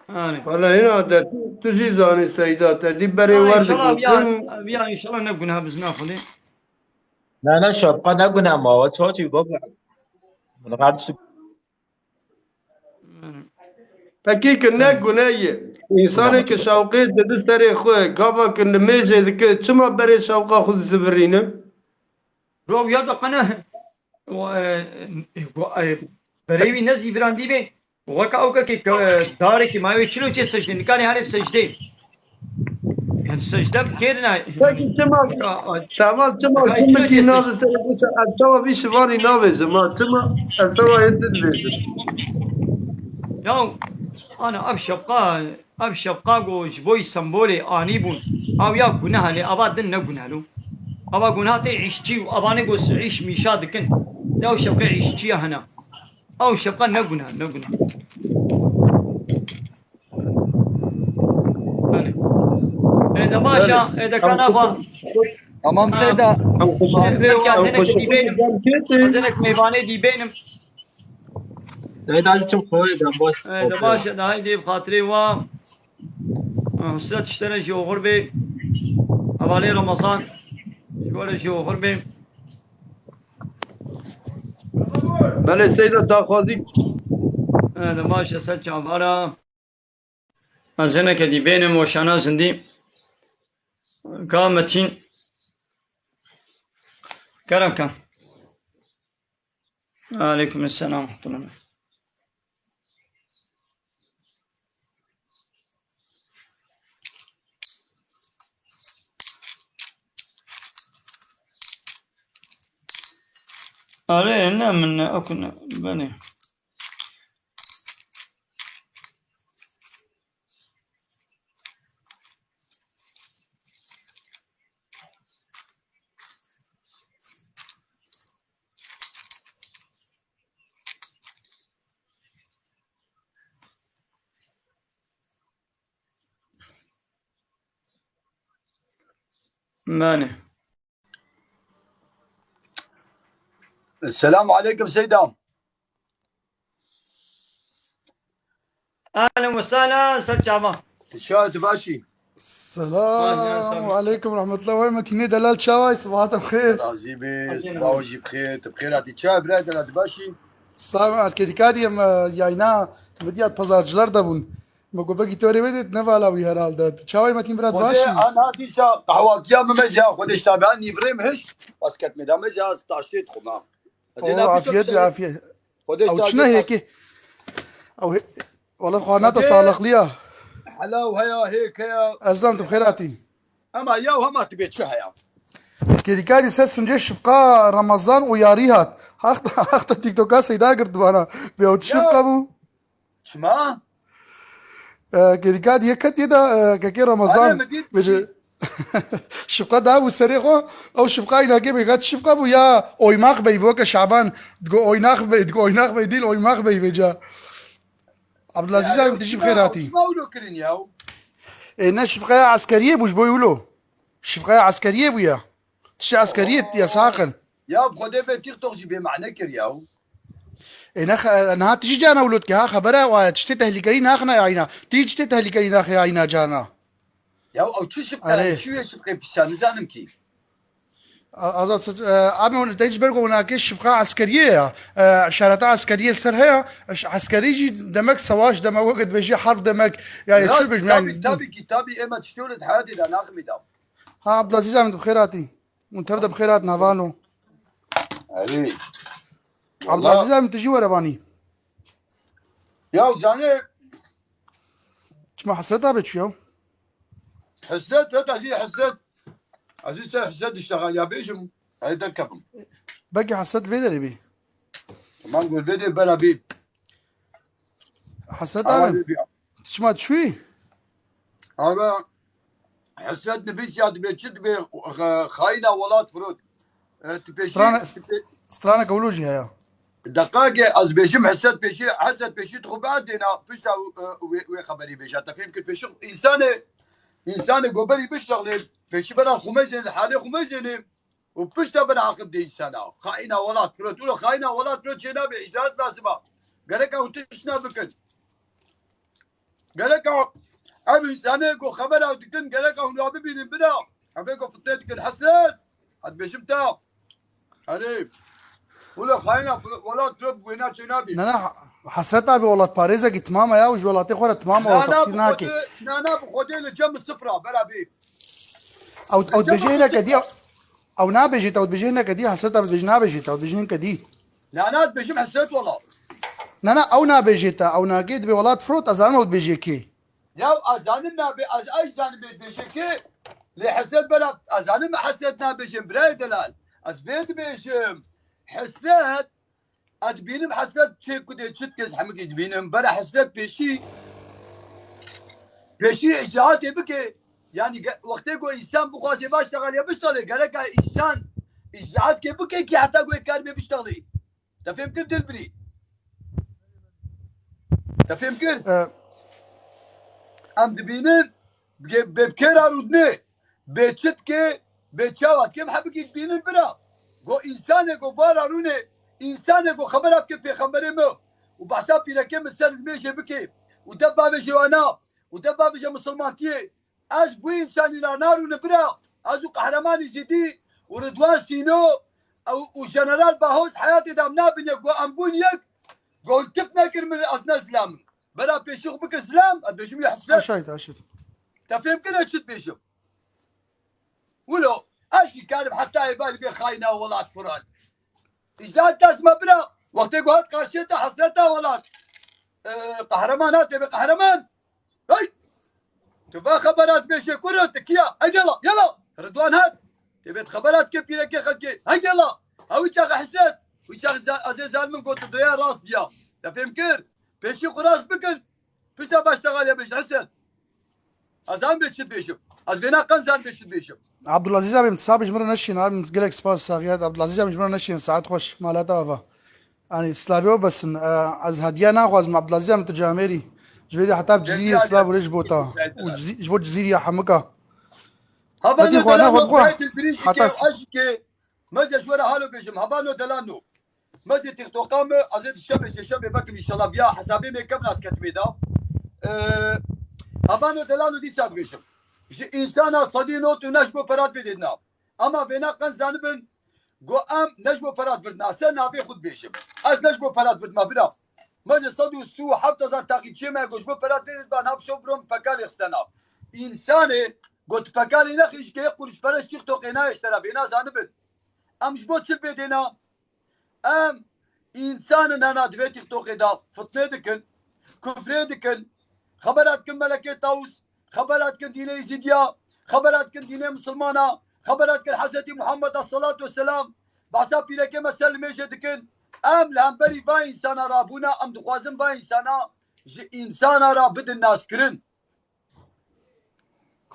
Anê. Wala hina de tu, tu jî zanî Seyda, te dî berê Anê, wer inşallah, digotin. Ya, ya, inşallah ne guneh bizna Xwedê. Ne, ne, şapka ne guneh ma, we çawa çî baba? Min qardiş Anê. Pekî ki ne guneh ye. Însanê ki şewqê didi serê xwe, gava ki nimêjê dike, çima berê şewqa xwe dizivirîne? Bro, ya da qene, e, e, berê wî ne zîvirandî be, weka ew ke, ke, e, darekî ma wê çilo çê secdê, nikarê herê secdê. Yani secde bi kê dine? Peki çima, Ka-, a-, tamam, çima, ka çima çilo ki çê navê secdê. Seni bu se-, ev çawa bir şivanî navêjim ha, çima ev çawa yê din vêjim. Ya, ana, ev şapka, Ev şefqa ku ji bo Îstanbulê anîbûn, ew ya guneh e, lê ava din ne guneh lo. Ava guneh tê îşçî û evanê ku îş mîşa dikin. Lê ew şefqê îşçiya hene. Ew şefqa ne guneh, ne guneh. Belê. Ê de baş e, ê de kana xwe. Tamam, Seyda. Em xweşik Em xweşik dibênim. Ez hinek mêvanê dibênim. Seyda, çim xwe, ê de baş. Ê de baş e, de haydê bi xatirê wa. Hesret ji te re jî oxir bê. Hevalê Ramazan ji we re jî oxir bê. Belê Seyda, daxwazî. Ê de baş e, ser çavara. Ez hinekê dî bênim weşana zindî. Ka Metîn. Kerem ka. Aleykum selam. Erê, ne min ne, ew ne, belê. Belê. Selamu aleykum Seyda. Ehlen ve sehlen, ser çava. Şaha, tu baş î? Selamu aleykum rahmetullah. Wey Metînê delal, çawa yî, sibahat em xêr. Razî bî, sibaho jî bi xêr. Tu bi xêr hatî. Çawa birayê delal, tu baş î? Sağ ol, erkekî kadî em, e, yayna, tu bi diyat pazarcılar da bûn. Me got, "Belkî tu rê vedê, tu ne vala wî herhalde." Tu çawa yî Metîn bira, tu baş î? Xwedê ana dîsa qehwatiya min me jî ya, Xwedê ji te be, nîvrê min hişt, basket me da me jî ya taştê dixwim ha. Ez ê Ola, afiyet be, afiyet. Xwedê Ew çi ne hêkê? Ew hê-, wala xwarina te sağlıklı ya. Helaw heya, hêk heya. Ez zan tu bi xêr hatî. Ema ya hema tu bê çi heya? Kêrîkadî ser suncê Şifqa Ramazan û Yarî hat. Haxta, haxta TikToka Seyda girt bana. Bê ew çi Şifqa bû? Çima? E, kêrîka diye ket yê de, e, kekê Ramazan. Ane, mi dît, bêje, Şifqa da bû serê xwe. Ew Şifqa îna kê bê, ket Şifqa bû ya Oymak Bey bû, ke Şaban digo Oynak Bey, digo Oynak Bey değil, Oymak Bey bêca. Abdülaziz abi, tu jî bi xêr hatî. Çima wilo kirin ya? E, ne Şifqaya eskeriyê bû, ji bo wilo. Şifqaya eskeriyê bû ya. Tiştê eskeriyê yasax in. Ya bi Xwedê vê TikTok jî bê mane kir ya. Ê, ne xe-, niha tu jî carna wilo dike, ha, xebera wa ye, tiştê tehlîkeyî naxine yayna. Tu jî tiştê tehlîkeyî naxe yayna carna. Ya ew çi şibqe, Erê. Çi wê şibqê pişta, nizanim kî. A-, Azad Seç-, e, abi, hûn te jî ber ku hûn nakê şibqa eskeriyê ya. E, şereta eskeriyê li ser heye. Ş-, eskerî jî demek savaş demek, weke dibêjî harb demek. Yani, rast, çi bêjim, yani, tabii, tabii ki, tabii, ema tiştê wilo di hayatê de naximî da. Ha, Abdülaziz Ahmet, bi xêr hatî. Hûn tev de bi xêr hatin, havano. Erê. Abdülaziz Ahmet, tu jî were vanî. Ya zanê. Çima Hesret abi çû ya? Hesret, heta jî Hesret. Ez jî ser Hesret diştexal ya bêjim. Ez derkevim. Belkî Hesret vê derê bî. Tamam, gul vê de bera bî. Hesret abi. Çima çûyî? Abi, Hesret nivîs ya dibê çi dibê, xa-, xayîna welat firot. E, tu pêşî, Strana-, tu pê- straneke wilo jî heye. Deqakê ez bêjim Hesret pêşî, Hesret pêşî tu xwe berdêna, pişta, e, wê, wê xeberî bêje. Te fêm kir pêşî însanê, însanê goberî biştexlê, pêşî bera xwe mezêne, halê xwe mezêne. Û pişta bin aqib de însana. Xaîna welat firot. Ulo xaîna welat firot çê nabe. Îcaret lazim a. Gerek ew tiştna bikin. Gerek ew, ev însanê ku xebera dikin, gerek ew nabibînin bira. Evê ku fitne dikin. Hesret. Ez bêjim te. Erê. Ulo xaîna welat firot wêna çê nabe. Ne, ne, Hesret abi welatparêzekî timam e ya, û ji welatê xwe re timam e, na, na, teqsîr nake. Xwedê, na, na, bi Xwedê li cem sifra, bera bê. Ew, ew dibêje hineke dî, ew nabêje te, ew dibêje hineke dî, Hesret abi dibêje nabêje te, ew dibêje hineke dî. Na, na, dibêjim Hesret wela. Na, na, ew nabêje te, ew nake dibê welat firot, ez zanim ew dibêje kê. Ya, ez zanim nabê, ez ay zanim bê dibêje kê. Lê Hesret bela, ez zanim Hesret nabêjim, birayê delal. Ez bê dibêjim. Hesret, ez dibînim Hesret çê ku dê çi dike, ez hemikî dibînim. Bera Hesret pêşî. Pêşî îcraatê bike. Yanî ge-, wextê ku însan bixwaze baş teqaliye biştexlê, gereka însan îcraatke bike ki heta ku karibê biştexlê. Te fêm kir dilbirî? Te fêm kir? E, Em dibînin, bê, bê kêra rûdinê, bê çitke, bê çawa dike, em hebikî dibînin bira. Go însanê go bara rûnê, însanê go xebera bike pêxemberê me û behsa pîrekê me ser mêjê bike û dev bavêje wana û dev bavêje misilmantiyê. Ez bu însanî ra narûne bira. Ez û Qehremanî Zîdî û Ridwan Sîno ew û Jeneral Bahoz heyatê de em nabin yek. Go em bûn yek. Go hûn tif nekir min ez ne zilam im. Bera pêşî xwe bike zilam, ez bêjim ya hesret. Aşayt, aşayt. Te fêm kir ez çi dibêjim? Wilo, ez jî karim heta êvarî bê xayîna welat filan. Îcraat dest me bira. Wextê ku hat karşiyê te hesreta welat. Ee, Qehreman hat, tê bê Qehreman. Hey! Tu va xebera dibêje kuro, tu kiya? Heydi yala, yala. Ridwan hat. Tê bê xebera dike pîrekê xelkê. Heydi yala. Ew çax hesret. Wî çax za-, ez ê zalimin got, tu direya rast diya. Te fêm kir? Pêşî xwe rast bikin. Pişta baş teqaliye bêje hesret. Ez an bê çi dibêjim. Ez vêna qen zan bê çi dibêjim. Abdulazîz abim, tu sabê ji min re neşîn, abim, gelek spas saxiyet. Abdulazîz abim, ji min re neşîn, saet xweş, malata ava. Yanî, slavê we besin. E, ez hediye naxwazim, Abdulazîz abim, tu camêrî. Ji vê de heta bi Cizîrê silav û rêj bo ta. Û Cizî-, ji bo Cizîrî ya hemika. Heba Hadi ne xwe, ne delano, xwe, xwe. Heta s- Meze ji we re halo bêjim, hebano delano. Meze TikToka me, ez ê dişemê, sêşemê vekim înşallah, viya hesabê me kem nas ketmê da. Ee, hebano delano dîsa dibêjim. Ji însana sedî not û neş bo perat bêdêdina. Ama vêna qen zanibin, go em neş bo perat virdina. Se navê xwe dibêjim. Ez neş bo perat virdima vira. Meze sed û sî û heft hezar takipçiyê me, go ji bo perat bêdêdba, nav şev birom pekalê xistena. Însanê, Got, pekalê nexî ji kê qurişperest TikTokê nayê ji te re, vêna zanibin. Em ji bo çi bêdêna? Em însan in hena di vê TikTokê de fitnê dikin, kufrê dikin, xebera dikin Melekê Tawus, xebera dikin dînê Êzîdiya, xebera dikin dînê Misilmana, xebera dikin Hezretî Muhammed esselatu vesselam, behsa pîrekê me ser li mêjê dikin. Em li hemberî va însana rabûna, em dixwazin va însana ji însana ra bidin naskirin.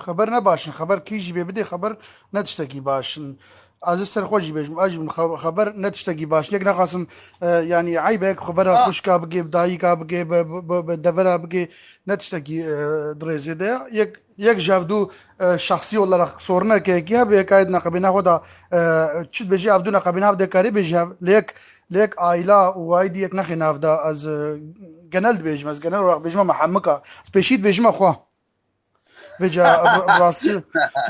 Xeber ne baş in. Xeber kî jî bê bidê xeber ne tiştekî baş in. Ez ê ser xwe jî bêjim, ez jî min xe-, xeber ne tiştekî baş in. Yek naxwasim, e, yanî eyb e, yek xebera Ah. xwişka bigê, bi dayika bigê, bi, bi, bi, bi devera bigê, ne tiştekî, e, di rêzê de ye. Yek, yek ji hevdû, e, şexsî olarak sorineke yekî hebe, yek ayet neqebê nexwe da, e, çi dibêjî hevdû neqebê nav de karê bêjî hev, lê yek, lê yek aîla û aîdî yek nexê nav da. Ez, e, genel dibêjim, ez genel olarak dibêjim me hemika. Ez pêşî dibêjime xwe. Vêca bi rastî,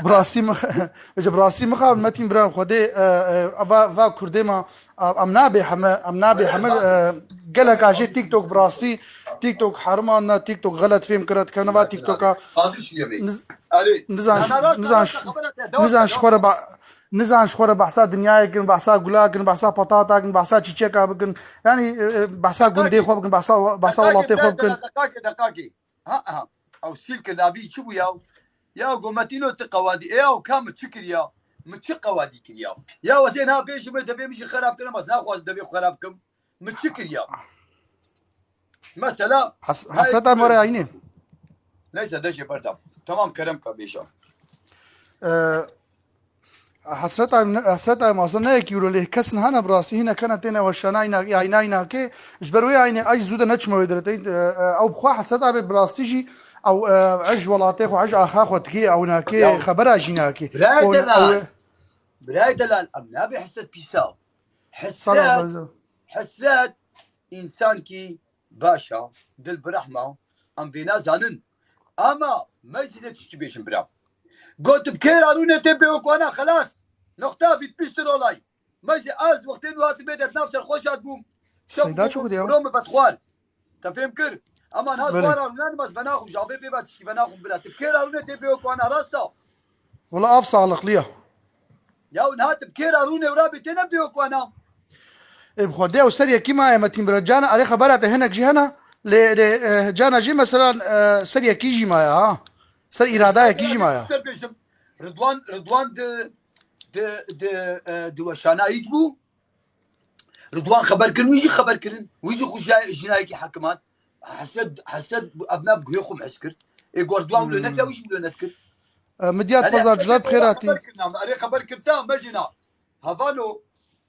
bi rastî mix-, vêca bi rastî mixabin Metîn bira Xwedê, e, e, va, va Kurdê ma, a, em nabê heme, em nabê heme, e, gelek a jê TikTok bi rastî, TikTok heriman ne, TikTok xelet fêm kire dikevne va TikToka. Niz-, nizan ş-, nizan ş-, nizan ji xwe re ba-, nizan ji xwe re behsa dinyayê kin, behsa gula kin, behsa patata kin, behsa çîçeka bikin. Yanî, e, e, behsa gundê xwe bikin, behsa, behsa welatê xwe bikin. Deqakê, deqakê. Ha, ha. Ew sîl kir, navî çi bû ya? Ya go Metîno, tu qewadî. Ê ya ka min çi kiriya? Min çi qewadî kiriya? Ya ez ê niha bêjim, debê min jî xerab kirim, ez naxwazim debê xwe xerab kim. Min çi kiriya? Mesela, Has-, Hasreta More Aynî. Neyse, deşê berdam. Tamam, kerem ka bêja. Ee, Hesreta, hesreta em aslında ne yekî wilo lê kesin hene bi rastî hîne kene têne weşana îna, yayna îna ke ji ber wê aynê ez jî zû de neçime wê derê tê, e, e, ew bi xwe hesreta bê bi rastî jî ew, e, ez ji welatê xwe, ez ji axa xwe dikê ew nake Ya. xebera jî nake. Birayê Ew ne-, delal. ew Birayê delal, em nabê hesret pîsa. Hesret, Sala hesret însankî baş a, dil bi rehma, em vê nazanin. Ama me zî ne tiştî bêjin bira. Got bi kêra rûnê tê pêwekwana xelas. Noqta, bitmiştir olay. Me zî ez wextê nû hatim bê de nav ser xwe şad bûm. Seyda çi got ya? Bro me bedxwar. Te fêm kir? Ama niha Belê. dwara rûnan me ez venaxim, ji avê pê ve tiştî venaxim bira. Tu bi kêra rûnê tê pêwekwana rast a? Wala av sağlıklı ya. Ya niha tu bi kêra rûnê û rabê tê ne pêwekwana? Ê bi Xwedê ew ser yekî maye Metîn bira. Cana erê xebera te hinek jî hena. Lê, lê, e, cana jî mesela, e, ser yekî jî maye ha. Ser îradayekî jî maye. Ser bêjim. Ridwan, Ridwan di, di, di, e, di weşana îd bû. Ridwan xeber kirin, wî jî xeber kirin. Wî jî xwe jiya-, jinayekî hekiman. Hesret, hesret ev nav guhê xwe his kir. Ê gor dua wilo nekira, wî jî wilo nedikir. E, Midyat Pazarcılar bi xêr hatî. Erê xeber kirta, mejîna. Hevano,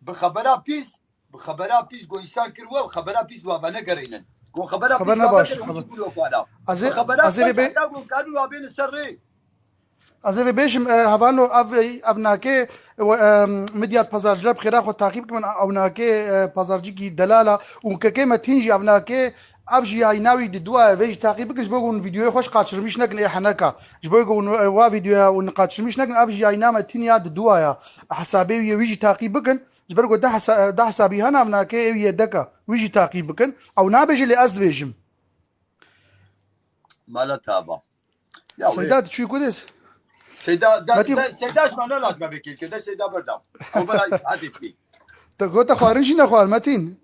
bi xebera pîs, bi xebera pîs go însan kir we, bi xebera pîs wa venegerînin. Go xebera pîs wa vegerînin, wî jî wilo kara. Bi xebera pîs heta go karin wa bênin ser rê. Ez ê vê bêjim, e, hevano ev, ev nake, e, Midyat Pazarcılar bi xêra xwe taqîb bikin, ew nake, e, pazarcikî delala û kekê Metîn jî ev nake, ev jî yayîna wî di dua ye, vê jî taqîb bikin, ji bo ku hûn vîdyoyê xwe ji qaçirmîş nekin ê heneka. Ji bo ku hûn, e, wa vîdyoya hûn qaçirmîş nekin, ev jî yayîna Metîn ya di dua ya. Hesabê wî ye, wî jî taqîb bikin. Ji ber ku deh hesa-, deh hesabî hene ev nake, ew yedeka. Wî jî taqîb bikin. Ew nabêje lê ez dibêjim. Mala tava. Ya Seyda, wê. Tu çûyî ku dês? Seyda, da, Metî da, Seyda ji me ne lazim e vekil ke, de Seyda berdam. Ew bela hadi pî. Te gota xwarin jî nexwar, Metîn.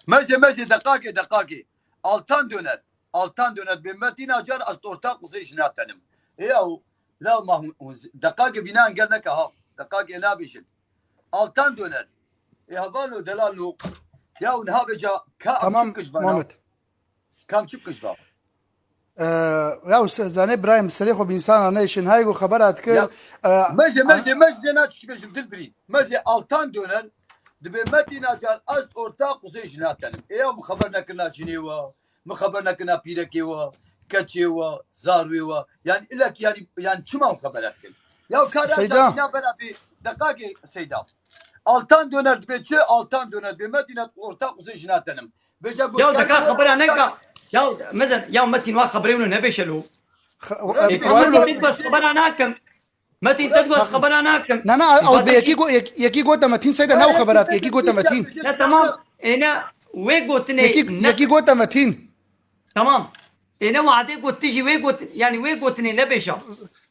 Meze, meze, deqakê, deqakê. Altan döner. Altan döner. Be Metîn acar az orta quzê jinatenim. E ya, la ma hûn, hûn, deqakê bînan gel neke ha. Deqakê nabêjin. Altan döner. E, havalo, delalo. Ya, hûn ha beca, ka Tamam, amçik kij bana. Muhammed. Kam çi kij ba? Ee, ya se-, zanê Ibrahim, serê xwe bi insana neyşin. Hay ku xebera dikir, Ya, ee, mejê, an- mejê, mejê, na çi bêjim, Dilbirî. Mejê altan döner, dibê Metîn acar ez orta quzê jinatenim. Ê ya min xeber nekirina jinê we, min xeber nekirina pîrekê we, keçê we, zarwê we. Yani illa ki yani, yani çima min xeber dikin? Ya kara Seyda. Jina bera bir dakika ki Seyda. Altan döner dibê çi? Altan döner dibê Metîn ez orta quzê jinatenim. Vêca Ya goşdarî deka xebera neka. Ya mezen, ya Metîn wa xeberê wilo nebêşe lo. Xe-, Ê, e, ka wilo Metîn te digot xebera nakim. Metîn te digot xebera nakim. Na, na, ew bê yekî go-, yek-, yekî gote Metîn Seyda, ne ew xeberat, yekî gote Metîn. Ne, tamam. Ê, ne, wê gotinê, Yekî, ne yekî gote Metîn. Tamam. Ê, ne wadê got, tu jî wê got, yani wê gotinê nebêşa.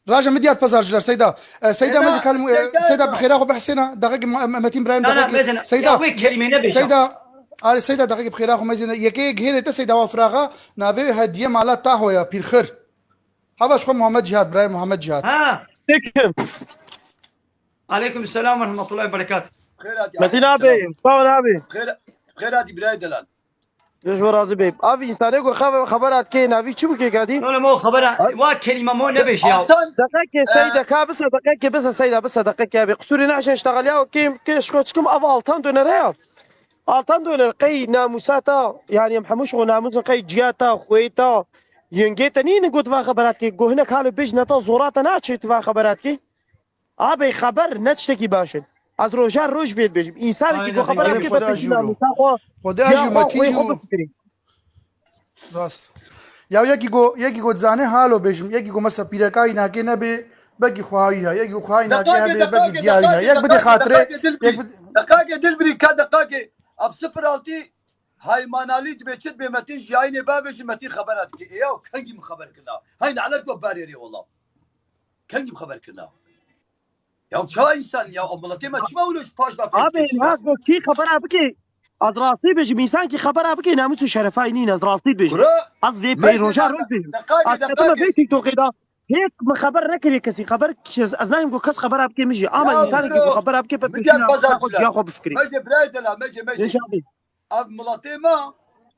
Raja Midyat Pazarcılar, Seyda. E, Seyda, Seyda, mezi kalm, e, Seyda, Seyda, bi xêra xwe behsêna. Daxik Ma-, Ma-, Metin İbrahim, Na, na, daxik mezin. Seyda, Ya, wê kelimê nebêşa. Seyda, are Seyda, daxik bi xêra xwe mezin. Yekê gihêrê te Seyda wa firaxa, navê wê Hediye Mala Taho ya, Pîrxir. Hava ji xwe Muhammed Cihat, Birayê Muhammed Cihat. Ha. Aleyküm. Aleyküm selam ve rahmetullahi ve berekatuh. Xêr hatî, Metin aleyküm abi, selam. Sağ ol abi. Xêr, xêr hatî Birayê Delal. Ji bo razî bê. Av însanê ku xev-, xebera dikê navî çi bû kê kadî? No, no, mo xebera, wa kelîme mo nebêj ya. Altan, Deqekê e, Seyda, ka bisa deqekê, bisa Seyda, bisa deqekê abi. Qisûrê neşe iştexel ya, kêm, kê şko çikim av Altan dönere ya. Altan döner qey namûsa ta, yani em hemû şo namûsên qey ciya ta, xwê ta, yengê te nînin got va xebera dikê. Go hinek halo bêj ne ta zora te naçê tu va xebera dikê. Abê xeber ne tiştekî baş in. Ez roja roj vê dibêjim. Însanekî Aynen, ku xeber aynen. Bike Xwedê bepêkî ajû ro. Namûsa xwe, Xwedê ciya ajû xwe, Metîn xwê xwe jû. Bifirî. Rast. Ya yekî go, yekî go dizane halo bêjim. Yekî go mesela pîrekayî nakê nebê, belkî xwahayî ya. Yekî xwahayî nakê Deqakê, hebê, belkî deqakê, diyayî ya. Deqakê, Yek bidê deqakê, xatirê, deqakê Dilbirî. yek bid- Deqakê Dilbirî ka deqakê. Ev sifir altı Hayman Ali dibê çi dibê Metîn jiyayînê bavêjin Metîn xebera dikê. Ê ya kengî min xeber kirina. Hay nalet we berê rê wela. Kengî bi xeber kirina. Ya çawa însan ya, o miletê me çima wilo ji paş ve fêr Abi, dikê ya? Ha, go kî xebera bike? Ez rastî bêjim, însan kî xebera bike, namûs û şerefayî nîn, ez rastî bêjim. Kuro, Ez vê pey meclê roja da, roj bêjim. Deqakê, Ez deqakê. Tepime vê TikTokê da. Hêk min xeber nekiriye kesî. Xeber kes, ez nayim go kes xebera bike min jî. Ama Ya, însanekî kuro, go xebera bike, pe Midyat pêşîna Pazarcılar. Xwe ciya xwe bifikirî. Meclê birayê delal, meclê, meclê. Ev miletê me,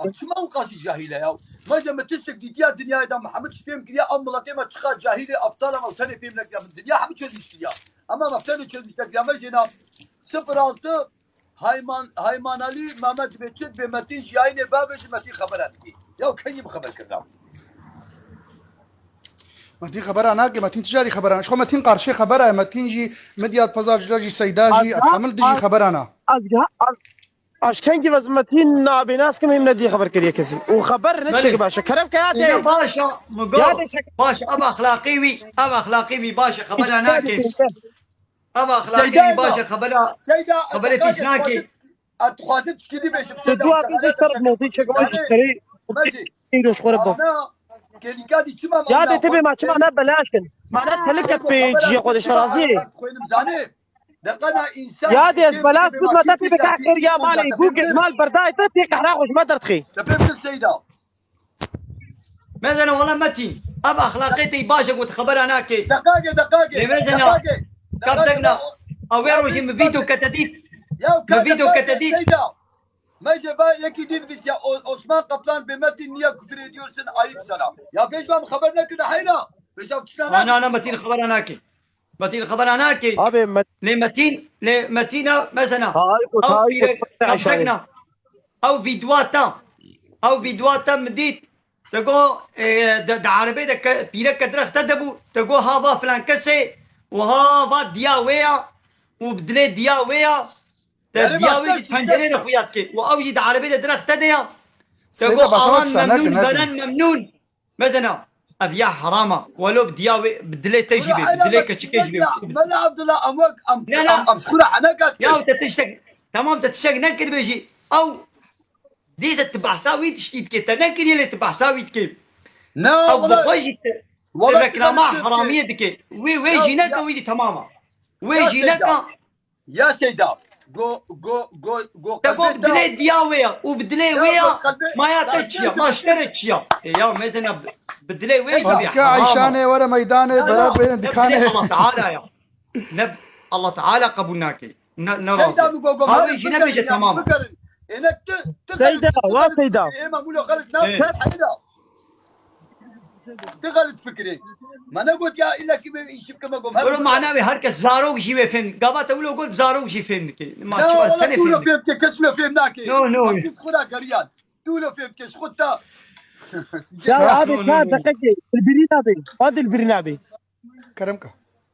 ev çima ew qasî cahîl e ya? Me ji me tiştek dîtiya dinyayê de, me hemû tişt fêm kiriya, ev miletê me çiqa cahîl e, aptal e, me tenê fêm nekiriya. Min dinya hemû çözmüş kiriya. Ama me tenê çözmüş nekiriya. Me jêna sifir altı Hayman, Hayman Ali, Mehmet Beçit, Bê Metin jiyayînê bavêjin Metin xebera dikî. Ya kengî bi xeber kirina. Metin xebera nake, Metin tijarî xebera. Ji xwe Metin qarşê xebera ye. Metin jî, Midyat Pazarcılar jî, Seyda jî, Aha, Kamil dijî aha. Xebera na. Ez, ez, Aşkengî ve zimetî nabê nas kim him nedî xeber kiriye kesî. Û xeber ne Belê. Çik baş e. Kerem ke ya Ê, de. Baş e, mi go. Ya de çek. Baş e, ev exlaqî wî, ev exlaqî wî baş e, xebera nake. Ev exlaqî Seyda wî baş e, da. Xebera, Seyda, xeberê pîs nake. Ez dixwazim çikî dî bêjim. Te Seyda, dua bêjî ser mozî çek, çek, çek, çek, çek. Mezî. Êro ji xwe re ba. Ana, kelîka dî çima Ya de tebe ma çima ne belaş kin. Ma ne telik et pê ciyê xwe de şerazî. Xwênim zanê. Deqana însan Ya de ez bela sud me te pê beka qeriya malê. Google mal berdayê te tê qehra xwe ji me derdixê. Te pê bidin Seyda. Mezene wala Metîn. Ev exlaqê te baş e, got xebera nake. Deqake, deqake. Lê mezene. Deqake. Kap Deqake, tekna. Ew wê rojê min vîdeo kete dît. Ya Min vîdeo kete dît. Seyda. Mece ba yekî dî dibîsiya O-, Osman Kaplan bê Metin niye küfür ediyorsun, ayıp sana. Ya bêj ba min xeber nekirine heyra. Bêj ba tiştna Na, na, na, Metin xebera nake. Metin xebera nake. Abi Met- Lê Metin, lê Metin a, mesela, Tarık o, ew Tarık o, pîrek, Tarık o, ew zekna, ew vîdwa te, ew vîdwa te min dît, te got, e, de, de erebê de ke, pîreke direxte de bû, te got ha va filan kesê, û ha va diya wê ya, û bi dilê diya wê ya, te Yarım diya wê hafta jî pencerê de xuya dike, û ew jî di erebê de direxte de ya, te Seyda got basa awan memnûn, beren memnûn. Mezena, ev ya herama. Welo bi diya wê, bi dilê te jî bê, bi dilê keçikê jî bê. Mela Abdullah, em wek, em, Ne, ne. em, em şûra heneka dikin. Ya te tiştek, tamam te tiştek nekir bê jî. Ew, dîse tu behsa wî tiştî dikê, te nekiriye lê tu behsa wî dikê. Na, Ew bi wala, xwe jî te, te wala, reklama tu heramiyê dikê. Wê, wê Ya, jî neke ya. wî dî tamam a. Wê Ya, jî Seyda. neke. Ya Seyda, go, go, go, go Te got qelbê bi te dilê diya wê ya û bi dilê Ya wê ya, go qelbê, maya te çi ya, ma ji te re çi ya? E ya mezena bi, bi dilê wê jî bê Fatika herama. Eyşanê were meydanê, Ya, bera ya, bêne ne bi dilê dikanê. Allah Teala ya. Ne bi, Allah Teala qebûl nake. Ne, ne Seyda razı. mi go, go, Ha, mare wê jî ne bêje yani tamam. bikarin. Êne tu, tu Seyda, xelit, tu wa xelit Seyda. fikirî, ê Mamulo xelit, ne Evet. heyra. Ti xelit fikirê. Me negot ya îlla ki bê îşî bikeme gom. Her Wilo mana wê her kes zarok jî wê fêm. Gava te wilo got zarok jî fêm dike. Ma Na, çi wala tenê tu wilo fêm dike. fêm dike, kes wilo fêm nake. No, no. Ma çi xura geriyan. Tu wilo fêm dike, ji xwe ta. Ya abi, no, no, ta no. Deqekê. Dilbirî nabê. Va dilbirî nabê. Kerem ka.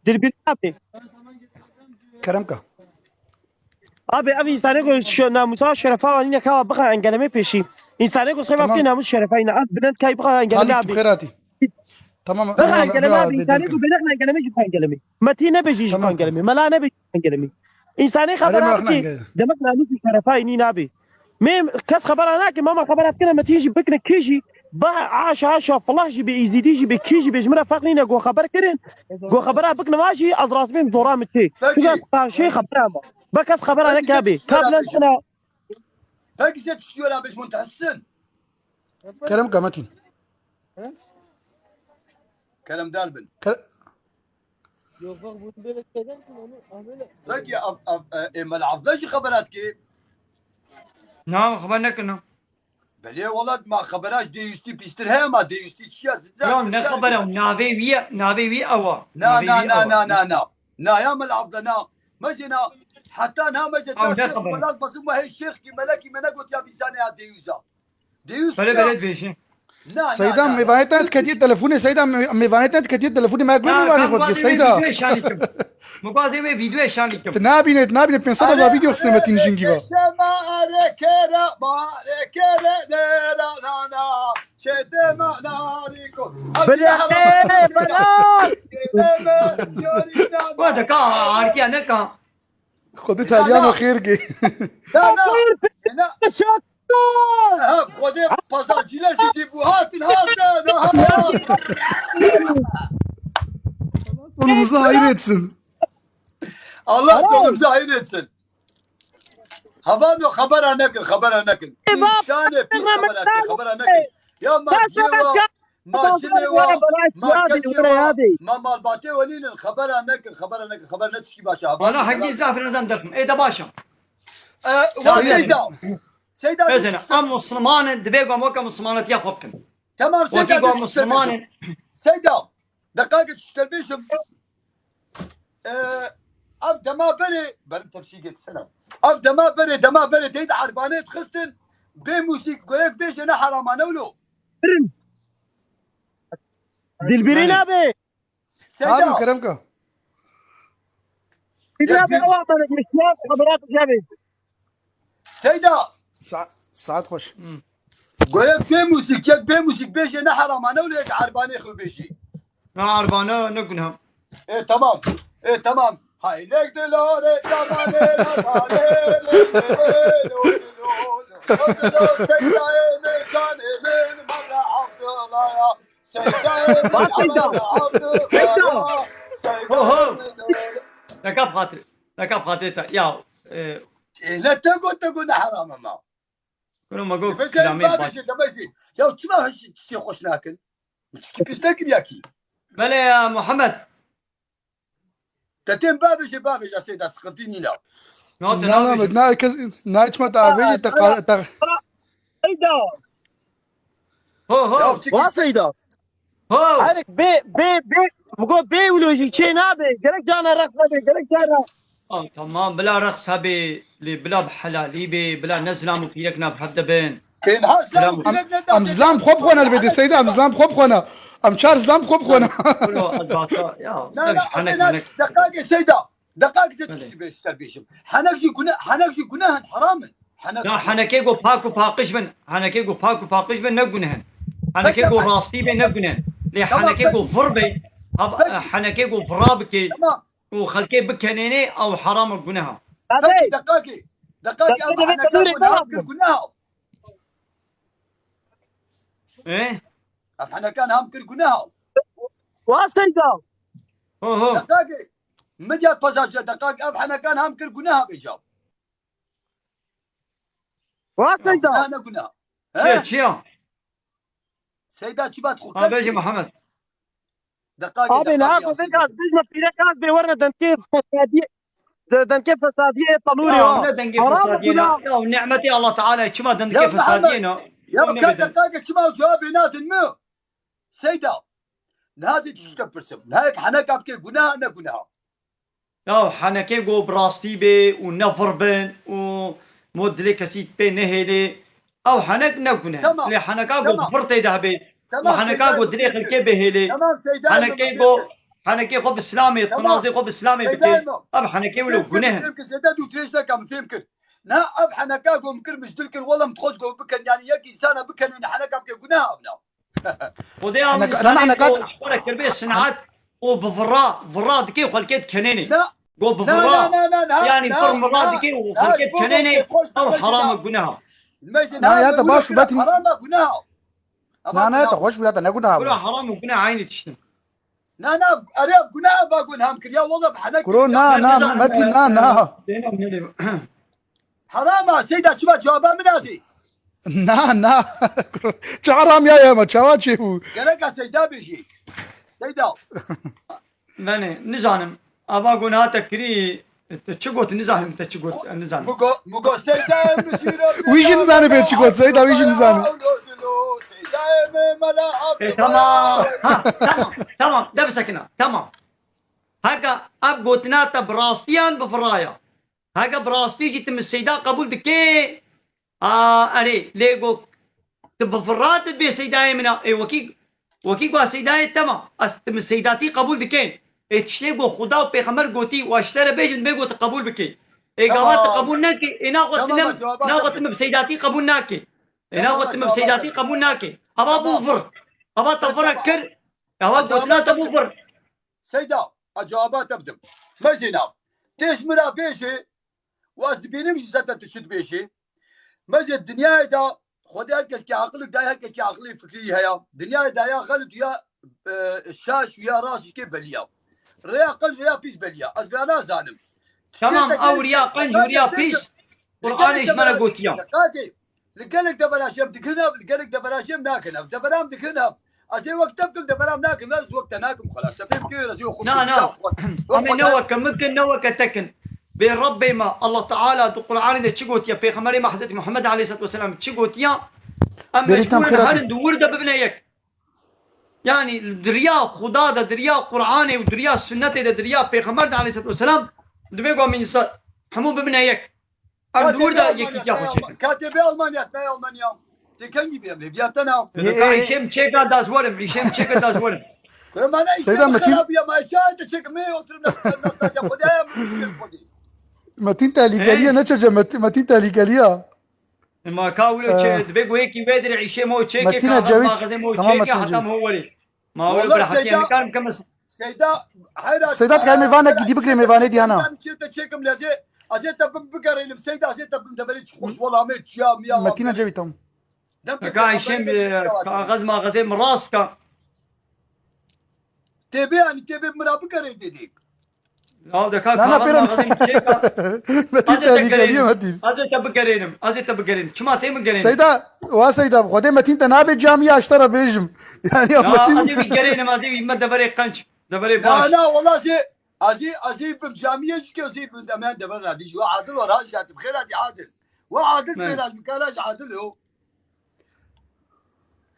Dilbirî nabê. Kerem ka. Abi, ev însanê ku şe-, namusa şerefa anîne ka bixa engelemê pêşî. Însanê ku seba Tamam. pê namus şerefa îne. Ev binend kay bixa engelemê Talîk abi. tu xêr hatî. Tamam, Bixa Eyvallah, engelemê eyvallah, abi. Însanê ku bêdexne engelemê jî bixa engelemê. Metî nebêjî jî bixa Tamam, tamam. engelemê. Mela nebêjî bixa engelemê. Însanê Erê xebera merak bikî, nake. demek namus şerefa înî nabê. Mê kes xebera nake, mama xebera dikine, Metî jî bikine, kê jî. Ba aşa aşa filah jî bê, îzîdî jî bê, kî jî bê, ji min re ferq nîne, go xeber kirin. Go xebera bikine va jî, ez razî bêm zora min tê. Peki. Çuka karşê xebera me. Be kes xebera Peki, neke bê. Ka bilen sana. Peki, se tiştî wera bêj hûn dihessin. Kerem ka Metîn. Keremdar bin. Ke- Yok, bak, bunu böyle çekersin, onu, ha, böyle. Peki, av, av, e, e, Mel Avda jî xebera dikê? Na, xeber nekirina. Belê welat, ma xebera ji dêyûstî pîştir heye, ma dêyûstî çi ya? Zitza, Ya, ne zitza, xebera, zitza. navê wî ye, navê wî ew a. Na, Navê na, wî na, ew a. na, na, na. Na ya Mel Avda, na. Mejê na. Heta na mejê Ew ta ne Şêx xebera. Welat basik ma hê Şêx ki melekî me negot ya vîzane ya dêyûza. Dêyûz Belê, ya. belê dibêjin. Na, na, Seyda, na, na. mêvanê te diketiye telefonê, Seyda, mê-, mêvanê te diketiye telefonê, me gul Na, mêvanê kan xwe dikê, gazê wê Seyda. Vîdyoyê şanî kim. Mu gazê wê vîdyoyê şanî kim. Tu nabîne, tu nabîne, pênc sed hezar vîdyo xistine Metîn Jingî va. Şema arekere, arekere, de, ra, na, na. Çete ma, na, ri, ko. Bile, bile. Wa de ka harkiya ne ka. Xwedê taliyano xêr gê. Na, na. Na. Ha, Xwedê pazarcîler jî dî bû. Hatin, hatin, ha. Sonumuzu hayır etsin. Allah sonumuzu hayır etsin. Havan yok, xebera nekin, xebera nekin. Însanê pî xebera nekin, xebera nekin. Ya ma cêwa, ma jinê wa, ma keçê wa, ma malbatê we nînin, xebera nekin, xebera nekin, xebera ne tişkî baş e. Havan Wala yok, hekî xebera zaf nezam derxim. Ê de baş e. E, wa Seyda. Seyda. Seyda, Bezene, em Musliman in, divê ku em weke Muslimanetiya xwe bikin. Tamam, Seyda, Wekî ku em Musliman in. Seyda, deqayeke tu ştel bêjim. Ee, ev dema berê, berim tepsî getirsene. Ev dema berê, dema berê teyda erbanê dixistin. Bê muzîk, goyek bêje ne herama ne wilo. Dilbirî Belê. nabê. Seyda. Abi, kerem ka. Seyda, Ya, ben bir- o an bana geçiyor, kameraya tutacağı. Seyda. Sa-, saat hoş. Hı. Goyek bê muzîk, yek bê muzîk bêje ne herama ne wilo yek erbanê xwe bêjî. Na erbane ne gunah. E, tamam. E, tamam. Haylek dilare, yamane, yamane, Seyda, Seyda, Seyda. Ho, ho. Neka xatir. Neka xatir ta. Ya, e, E, ne te got, te got ne heram ama. Kuro me got Dibêje kilamê babê baş. Jê, dibêje. Ya çima hiç tiştê xweş nakin? Tiştî pis nekiriya kî? Belê ya Muhammed. Te tên babê jê, babê jê Seyda, sıkıntı nîna. Na te Na, na, nabêjim. Na, kes, na, çima te avêjî, te qa-, te Seyda. Ho, ho. Ya, çekil. Wa Seyda. Ho. Herek bê, bê, bê, bu go bê wilo jî çê nabe. Gerek cana rex nabe, gerek cana. Tamam, tamam, bila rex hebê, lê bila bi helalî bê, bila ne zilam û pîrek nav hev de bin. Ên ha zilam û pîrek ne da. Em zilam xwe bixwene li vê dê Seyda, em zilam xwe bixwene. Em çar zilam xwe bixwene. Kuro, ez basa, ya, Na, na, henek, ez ê na, henek. Deqakê Seyda. Deqakê Seyda Belê. Tiştî bê, ji te bêjim. Henek jî gune-, henek jî guneh in, heram in. Henek Ya jî. Henekê go pak û paqij bin, henekê go pak û paqij bin ne guneh in. Henekê Peki, go peki. Rastî bê ne guneh in. Lê Tamam, henekê go peki. Vir bê, ha, Peki. Henekê go vira bikê Tamam. û xelkê bikenênê ew heram e guneha. Peki, Abi, deqakê. Deqakê, deqakê ev de heneka tenûrê go ne ham kir yaptım. Guneha. E? Ev henekan ham kir guneha. Wa Seyda. Ho, ho. Deqakê. Midyat pazarcı deqakê ev henekan ham kir guneha bêca. Wa Seyda. Guneha ne guneha. Çiya, He? Çiya? Seyda çi bat xwe Ha, bêjî kerdî? Mihemed. Deqakê, Abi, deqakê, niha ya, ku Seyda. Bêjî, bêjî pîrek az bê werne dengê fesadiyê, de-, dengê fesadiyê tenûrê Ya, ya. Ne dengê Haram fesadiyê ne? Guneha. Ya, nimetê Allah Teala çima dengê Ya, fesadiyê Mihemed. Ne? Ya, Ne ka bêdin? Deqakê çima cevabê nadin mi? Seyda. Niha zî tiştek pirsim. Niha yek heneka bike guneha ne guneha. Ya henekê go bi rastî bê û ne vir bin û mo dilê kesî pê nehêlê, ew henek ne gune. Tamam. Lê heneka go Tamam. Vir tê de hebê û Tamam, heneka Seyda go dilê Hüseyin. Xelkê bihêlê. Tamam, Seyda Hüseyin. Henekê go, henekê xwe bi Silamê, Tamam. Tinazê xwe bi Silamê Seyda bikê. Hüseyin. Ev henekê wilo Fêm kir, gune. Fêm kir, Seyda du trêj deka min fêm kir. Na ev heneka go min kir, min ji dil kir, wela min dixwest go bikin, yani yek insana bikenê, ne heneka bike gune avna. Xwedê ew Hene-, însanê hene-, go ji xwe re kiribe sinehat û bi vira, vira dike xelkê dikenênê. Na, Go bi na, vira. Na, na, na, na, Yani na, pir vira na, dike û na, xelkê ji bo dikenênê, xwe xweş ew dibêjin, heram e na. Guneha. Dibêjin, Na, ha, ya te baş û Betin. Heram e guneha. Ama Na, na, ya te guneha. Xweş bû, ya te ne guneha bû. Bira heram û guneha aynî tiştin. Na, na, erê ev guneha ba gun ham kiriya, wala bi henek Kuro, kiriya. na, Ben na, ne zanim Metin, be, na, na. Zeynep ne diyeyim? Herama, Seyda, çima cevaba min azî? Na, na. Çi heram ya, ya me, çawa çêbû? Gereka Seyda bêjî. Seyda. Benê, nizanim. Ava guna te kirî, te çi got, nizanim te çi got, nizanim. Mugo, mugo Seyda, Wî jî nizane bê çi got, Seyda, wî jî nizane. Seyda, E, tamam. Ha, tamam, tamam. De bisekine, tamam. Heke ev gotina te bi rastiyan bi viraya. Heke bi rastî jî tu min Seyda qebûl dikê, a, erê, lê go tu bi vira tu dibê Seydayê min a. Ê, wekî, wekî go Seydayê tema. Ez tu min Seydatî qebûl dikê. Ê, tiştê go Xuda û Pêxember gotî û ez ji te re bêjim, dibê go tu qebûl bikê. Ê, gava tu Tamam. Qebûl nekê, ê, naxwe tu Tamam, nem, ez cevaba naxwe te tu min bi Seydatî qebûl nakê. Ê, Tamam, naxwe ez tu min bi cevaba Seydatî te qebûl nakê. Ava bû Tamam. Vir. Ava Ez gotina cevaba te te bû vir. Seyda, ez cevaba te bidim. Mezîna, tê ji min re bêjê, û ez dibînim jî zete tu çi dibêjî. Mezê dinyayê de Xwedê her kesekî aqilek daye, her kesekî aqilê fikrî heye. Dinyayê de ya xelit û ya, e, şaş û ya rast jî kê beliya. Rêya qenc, rêya pîs beliya. Ez vêya nazanim. Tamam, Şêtekê ew riya qenc û riya pîs, Qur'anê ji me re gotiya. Li gelek devera jê em dikin ev, li gelek devera jê em nakin ev. Devera em dikin ev. Ez ê wek te bikim, devera em nakin, ez wek te nakim, xelas. Te fêm kir, ez ê xwe Na, na. Em ê ne weke min kin, ne weke te kin. Bê Rebbê me, Allah Teala di Qur'anê de çi gotiye, Pêxemberê me Hezretî Muhammed aleyhisselatu vesselam çi gotiye? Em Berî tam mecbûr in xêra herin di wir de bibine yek. Yani di riya Xuda de, di riya Qur'anê û di riya sunnetê de, di riya Pêxember de aleyhisselatu vesselam, divê ku em însan hemû bibine yek. Em di wir de yekîtiya xwe çêkin. Ka tê bê Almanya, tê Almanya. Tê kengî bê em ê viya te na. Ê, ê, ê. Îşê min çêka da ez werim, îşê min çêka da ez werim. Seyda Metin. Metin tehlîkeliye, ne çece Metin, Metin tehlîkeliye. Ma ka wilo çê, divê ku yekî vê dirê îşê mo çêke, Metin kaxez Ecevit. Maxezê mo Tamam, çêke, Metin heta Ecevit. Mo werî. Ma wilo Vallahi bir hetiye Seyda, nikarim kim es- Seyda, heyra. Seyda, dikar mêvanek gidî bigirê mêvanê dî hana. Seyda, çê te çêkim lezê, ez ê te bim bigerînim, Seyda, ez ê te bim deverê çi xweş, wela me çiya, miya, Metin Ecevit, tamam. Ka îşê min, kaxez maxezê min rast ka. Tê bê, yanî tê bê min ra bigerê dedê. Ya de ka Na, na, kaxez pêra maxezê min çêka. Metin tehlîkeliye, Metin. Ez ê te bigerênim. Ez ê te bigerênim. Çima tê min gerênim? Seyda, wa Seyda, Xwedê Metin te nabe camiya ji te re bêjim. Yani ya Ya, Metin. Ez ê wî gerênim, ez ê wî me deverê qenc, deverê baş. Na, na, wela jê, Azî, azî bi camiyê jî ke zî bi demen de ben radî. Wa adil o raj ya, bi xêra di adil. Wa adil Ne? Pêra jî kara jî adil o.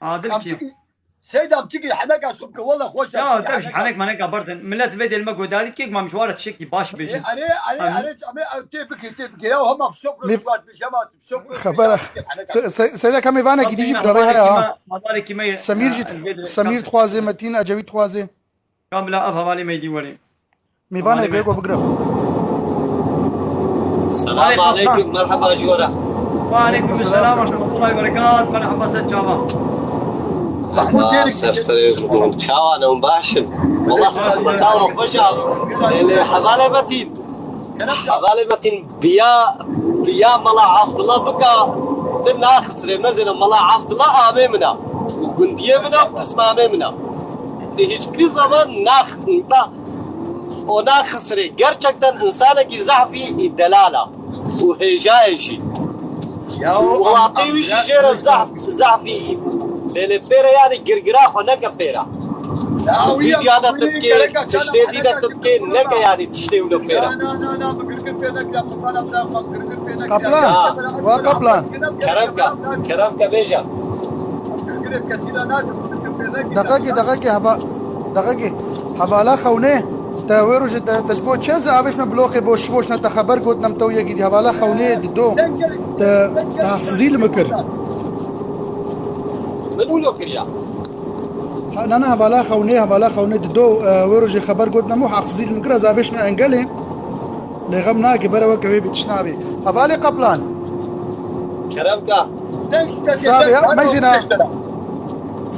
Adil Am kim? Çiki, Seyda, çiki heneka şubke, wala xweş Ya, ya, dev ji heneka. Henek meneka berdin. Millet vê dêlme godarî kek mam ji wara tişekî baş Ê, bêjin. Arê, arê, Em- arê, em ê tê bike, tê bike. Ya hema şop Mif- şop şop Xebera. Se- se- Seyda ka mêvanekî dî jî bi re heye ha. Hevalekî me, Semîr jî, ha, vê de Semîr kamil. Dixwaze, Metîn Ecewî dixwaze. Kamila ev hevalê me dî werê. Mêvanê Hevalê me. Bêgo bigire. Selam Aleykum aleyküm, selam. Merhaba ji we re. Wa aleykum selam, rahmetullahi ve berekat. Merhaba, ser çava. Merhaba, ser serê hûn. Çawa ne hûn, baş in? Wala ser me dawa xweş a. Lê hevalê Metîn. Hevalê Metîn, biya, biya Mela Abdullah bika, tu naxisirê, mezêne Mela Abdullah amê min a. Û gundiyê min a, pismamê min a. Te hiçbir zaman nax-, na-, o naxisirê. Gerçekten insanekî zehfî delal a. Û hêjayê jî. Ya, Û welatê wî jî jê re zehf, zehfî. Lê lê pêre yani girgira xwe neke pêre. Ya, Vîdya da tu dikê, tiştê dî de tu dikê, neke yani tiştê wilo pêre. Na, na, na, na, bi girgir pê neke, ya, qurbana bira xwe, bi girgir pê neke. Kaplan, Ya, wa Kaplan. Kerem ke, kerem ke bêje. Deqekê, deqekê, heva-, deqekê. Hevala xewnê, te wê rojê te, te ji bo çi ez avêşme bloqê boş boş ne te xeber gotin em te û yekî dî. Hevala xewnê di do. Te, te haqsizî li min kir. Min wilo kiriya. Ha, na, na, hevala xewnê, hevala xewnê di do, e, wê rojê xeber gotin em û haqsizî li min kir, ez avêşme engelê. Lê xem nake, bere weke wê bî, tişt nabê. Hevalê Qaplan. Kerem ka. Sabe ya, mezina.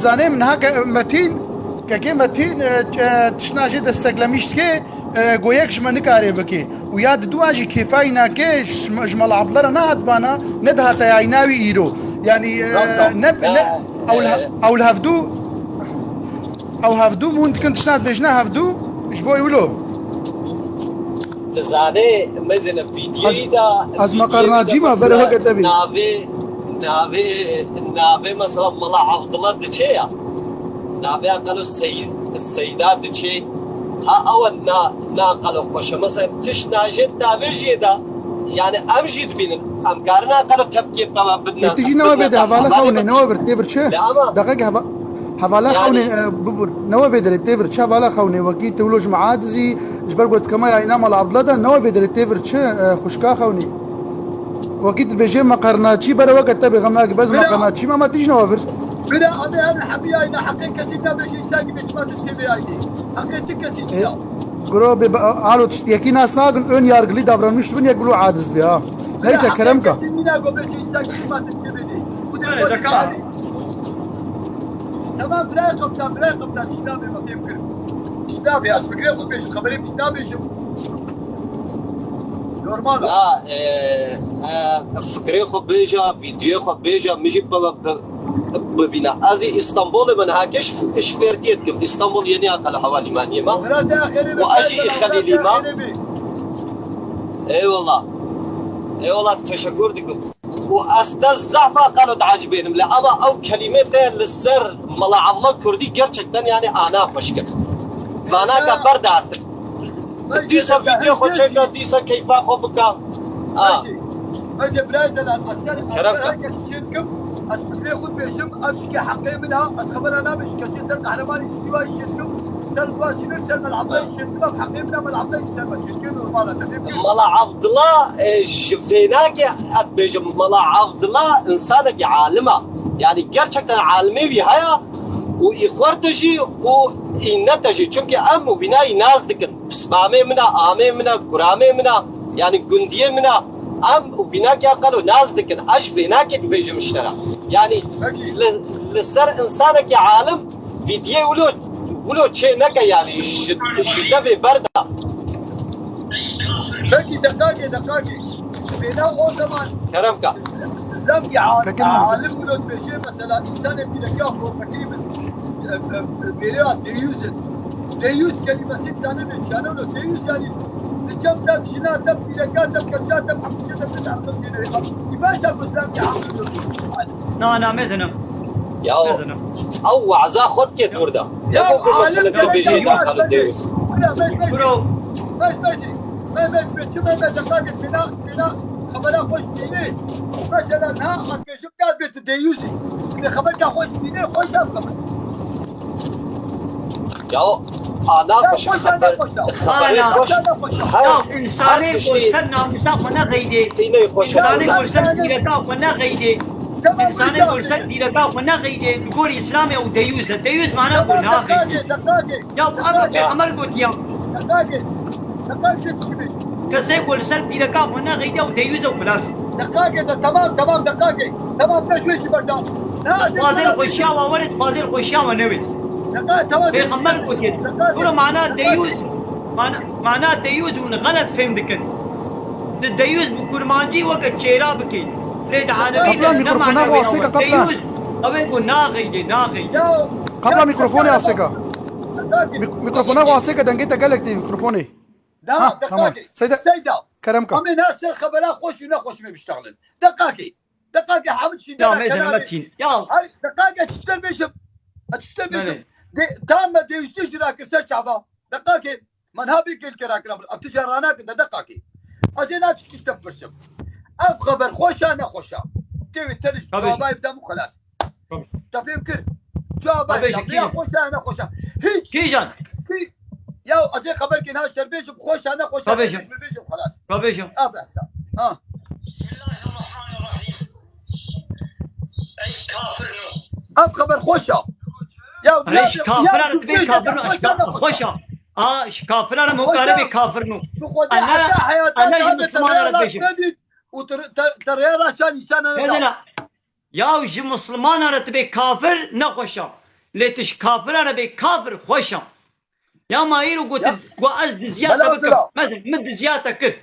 Zanê min hake Metîn, kekê Metîn, e, e, tişna jê desteklemîş dike, e, go yek ji me nikare bike. Û ya diduwa jî kêfayî nake, ji, ji Mala Abdullah re nehat bana, nedihate yayîna wî îro. Yani, e, Rast e. ne, ne, Ya, ew li, e, ew li hevdû, ew hevdû mûn dikin tişna dibêjine hevdû, ji bo wilo. Dizanê, mezin vîdyoyî Ez, de, ez vîdyoyî de meqernacî ma mesela bere weke te bî. Navê, navê, navê mesela Mala Abdullah diçe ya. Navê qelo Sey-, Seyda diçe. Ha, ew na, na qelo xweş e. Mesela tişt najê navê jê de. Yani em jî dibînin. Em karin qelo tepkê pewa bidin. E, tu jî newa vê de hevala xewnê, newa vir, tê vir çi? De ama Deqek heva-, hevala Yani xewnê, e, bibur. Newa vê derê tê vir çi hevala xewnê? Wekî tu wilo ji me adizî, ji ber gotkema ya îna Mala Abdullah de, newa vê derê tê vir çi, e, xwişka xewnî? Wekî dibêje meqernaçî bere weke te bê xem nake, bez Bira. Meqernaçî me, ama tu jî newa vir. Bira, em ê em hemî yayna heqê kesî nabêje, îstakî bê çima tu çê vê yayne. Heqê tu kesî E, niya. Guro bê, ba-, alo tişt, yekî nas nakin, ön yargılı davranmış bin, yek bilo aciz bi ha. Bira, Neyse, heqê Kerem ka. Kesî nîna go bêje, îstakî çima tu çê vê dê. Bu de Yani, bu deka. Yani. Tamam, birayê qaptan, birayê qaptan, tişt nabê, me fêm kir. Tişt nabê, ez fikrê xwe bêjim, xeberê tişt nabêjim. Normal e. Na, e, e, fikrê xwe bêja, vîdyoyê xwe bêja, min jî bi, bi, bibîne. Ez ê Îstanbulê me niha keş, ji fêrtiyê dikim. Îstanbul yeni akal havalimaniyê me. Xira te axirê Û ez jî ji Xelîlî me. Eyvallah. Eyvallah, teşekkür dikim. Û ez te zehfa qalo diecibênim, lê ama ew kelîmê te li ser Mela Abdullah Kurdî gerçekten yani ana xweş kir. Vanaka berdartir. Dîsa vîdyo xwe çêka, dîsa keyfa xwe bika. Ha. Bence birayê delal, ez ser, ez Kerem ser ka. Her kes şêr kim, ez fikrê xwe dibêjim, ev jî ke heqê min a, ez xebera nabêjim, kesê ser qehremanî jî dîwa jî şêr kim, ser dua sînir, ser Mela Abdullah jî şêr kim, ev heqê min a, Mela Abdullah jî ser me çêrkê normal e, te fêm kir. Mela Abdullah, e, ji vênakê ez dibêjim, Mela Abdullah insanekî alim a. Yani gerçekten alimê wî haya û î xwerte jî û î nete jî. Çimkî em û vînayî nas dikin. Pismamê min a, amê min a, kuramê min a, yani gundiyê min a. Em û vînakî aqelo nas dikin. Ez ji vênakê dibêjim ji te re. Yani Peki. li, li ser insanekî alim vîdiyê wilo, wilo çê neke yani ji, ji devê berda. Peki, deqakê, deqakê. Bêna o zaman Kerem ka. Îslam ki a-, Peki, ne? Alim wilo dibêje mesela insanê pîrekiya xorfekirî bin. E, e, e, bêrê a deyûz in. Deyûz kelimesî dizanê bê çare wilo. Deyûz yani li cem te, jina te, pîreka te, keça te, hepsê te, te, hepsê te, hepsê. Başa gözlem ki alim wilo. Na, na, mezinim. Ya, Mezinim. Ew waza xwe dike dûr de. Ya, Ew ku alim mesele tu gerek bêjî yok. Da qalo deyûz. Bira, bej, bej. Bro. Mez mezî. Mehmet be, çi Mehmet be, kardeş, bina, bina xebera xweş dîne. Mesela na, ez bêjim ka bê tu deyûzî. Bê xeber ka xweş dîne, xweş ev xeber. Ya, ana Ya, xweş xweş ya, xeber. Ne xweş ya. Xeberê Ana. xweş. Ya, ne xweş ya. Her, Ya, insanê her tiştî go ser namusa xwe nexeydê. Tînê xweş. İnsanê Ya, go ser yani. Pîreka xwe nexeydê. Tamam, İnsanê go ser pîreka xwe nexeydê. Li gor Îslamê ew deyûz e. Deyûz mana Tamam, go naxeydê. Dakika, dakika. Ya, ev Pêxember gotiya. Dakika. Dakika, siz kimsiniz? Kesê ku li ser pîreka xwe nexeyde û deyûz e û xilas. Dakika, da, tamam, tamam, dakika. Tamam, ne şu işi berda. Ne, Fazil Xoşiya wa werit, Fazil Xoşiya wa newit. Dakika, tamam, Pêxember gotiye. Dakika. Kuro mana deyûz, mana, mana deyûz hûn xelet fêm dikin. Di deyûz bi kurmancî weke çêra bikî. Lê di alevî Kaplan, de ne mikrofona mana wê asêka, ew e. Kaplan. Deyûz, ew ê ku naxeyde, naxeyde. Ya, Kaplan, ya, mikrofona ya, asêka. Mik-, mikrofona xwe asê ke, dengê te gelek tê mikrofonê. Da, Ha, dakika tamam. Ki. Seyda, Seyda. Kerem ka. Amê na ser xebera xweş û nexweş me biştaxlin. Dakika ki. Dakika ki Hamid şî Ya, dera mêzin kenarê. Metin. Ya. Her dakika ki tişter bêjim. Tişter bêjim. Belê. De, tam me dêwiştî jî rakir ser çava. Dakika ki. Man ha bê gel ke rakir. Atice rana ki de dakika ki. Ez ê na tişkî te pirsim. Ev xeber xweş a, nexweş a. Tê wê teriş Tabii. Cevabay bidem û xelas. Te fêm kir? Cevabê Tabii, ya, ki- ya xweş e, ne xweş e. Hiç. Kîjan? Ki, ya, ez ê xeberkê niha ji te bêjim, xweş e, ne xweş e, Tabii, bêjim, bêjim, xelas. Tabii. A, behsa. Ha. Bismillahirrahmanirrahim. Ey kafir nû. Ev xeber xweş e. Ya, Ey, ya, ji ya, kafira re tu dibê bêje kafir de nû, xweş e, ne xweş e. Xweş e. A, ji kafira re Xweş e. Mukare bê kafir nû. Tu xwedî Ana, heta heyata ana ji Musulmana re dibêjim. Û tu, te, te rêya ra çan însana ne da. Mesela, Ya ji Musulmana re tu bê kafir nexweş e. Lê tu ji kafira re bê kafir xweş e. Ya ma îro got, Ya. Got ez diziya Bela te bikim. Abdullah. Mesela min diziya te kir.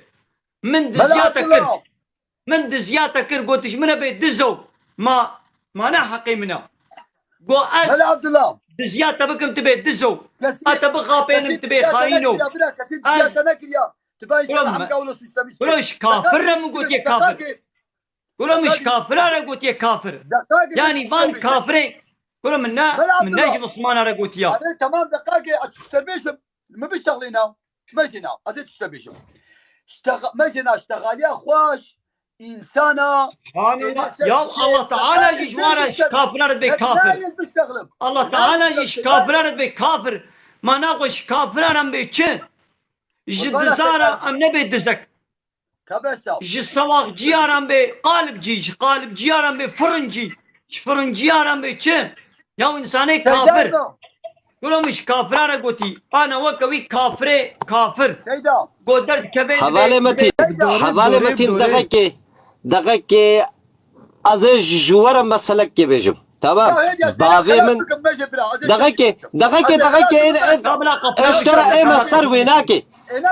Min Bela diziya te kir. Abdullah. Min diziya te kir, got ji min re bê dizo. Ma, ma ne heqê min e. Got ez Bela Abdullah. Diziya te bikim, tu bê dizo. Kesî, A te bixapênim, kesî tu bê diziya te xayîno. Nekiriya, bira, kesî diziya Ez te nekiriya. Tu bê Bro, însana me-, hemka wilo suçlemiş. Bro, ji kafir re min gotiye kafir. Kuro min ji kafira re gotiye kafir. Yanî van kafirê. Kuro min ne, min ne ji Mislimana re gotiya. Erê, tamam, dakikê, ez ji te bêjim. Min biştexlîna. Mezina, ez ê ji te bêjim. Mezina, ştexaliya xweş, însana. Ya Allah Teala jî ji wan re ji kafira re dibê kafir. Allah Teala jî ji kafira re dibê kafir. Ma naxwe ji kafira re em bê çi? Ji dizara em nebê dizek. Ji sewaxciyaran bê qalibcî, ji qalibciyaran bê firincî, ji firinciyaran bê çi? Ya însanê kafir. Kuro min ji kafira re gotî, ana weke wî kafirê kafir. Go derdikeve Hevalê Metin, hevalê Metin, deqekê, deqekê ez ê ji, ji we re meselekê bêjim. Tamam. Bavê min, deqekê, deqekê, deqekê, ê, ê, ez ji te re ê me ser wênakê.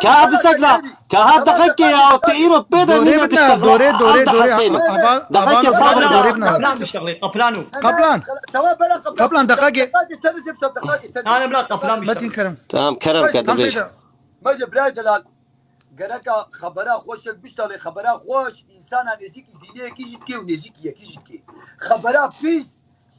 Ka bisekla, ka ha deqekê ya, te îro pê de nîne diştexile. Dorê, dorê, dorê, dorê. Deqekê sabir. Qaplan biştexile, qaplan û. Qaplan. Qaplan, deqekê. Metin Kerem. Tamam, Kerem ke dibêje. Tamam, Seyda. Mece birayê delal. Gereka xebera xweş bişta lê xebera xweş însana nêzîkî dînê yekî jî dikê û nêzîkî yekî jî dikê. Xebera pîs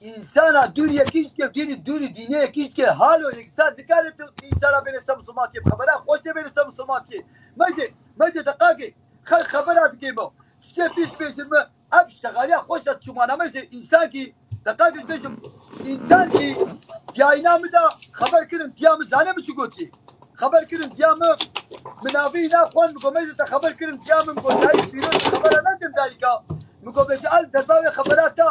însana dûr yekî jî dikê û dîn û dûr û dînê yekî jî dikê. Halo însan nikare tu însana bêne ser misilmantiyê. Xebera xweş dê bêne ser misilmantiyê. Meze, meze deqakê. Xelk xebera dikê me. Tiştê pîs bêjin me. Ev ştexaliya xweş de çûmana me zê însankî, deqakê ji bêjim, însankî diyayîna min de xeber kirin, diya min zane min çi gotiye. Xeber kirin, diya min, min navê wî naxwend, min got, meyzê te xeber kirin, diya min, min got, dayîk pîroz, xebera nedim dayîka. Min got, bêje, el derba wê xebera te,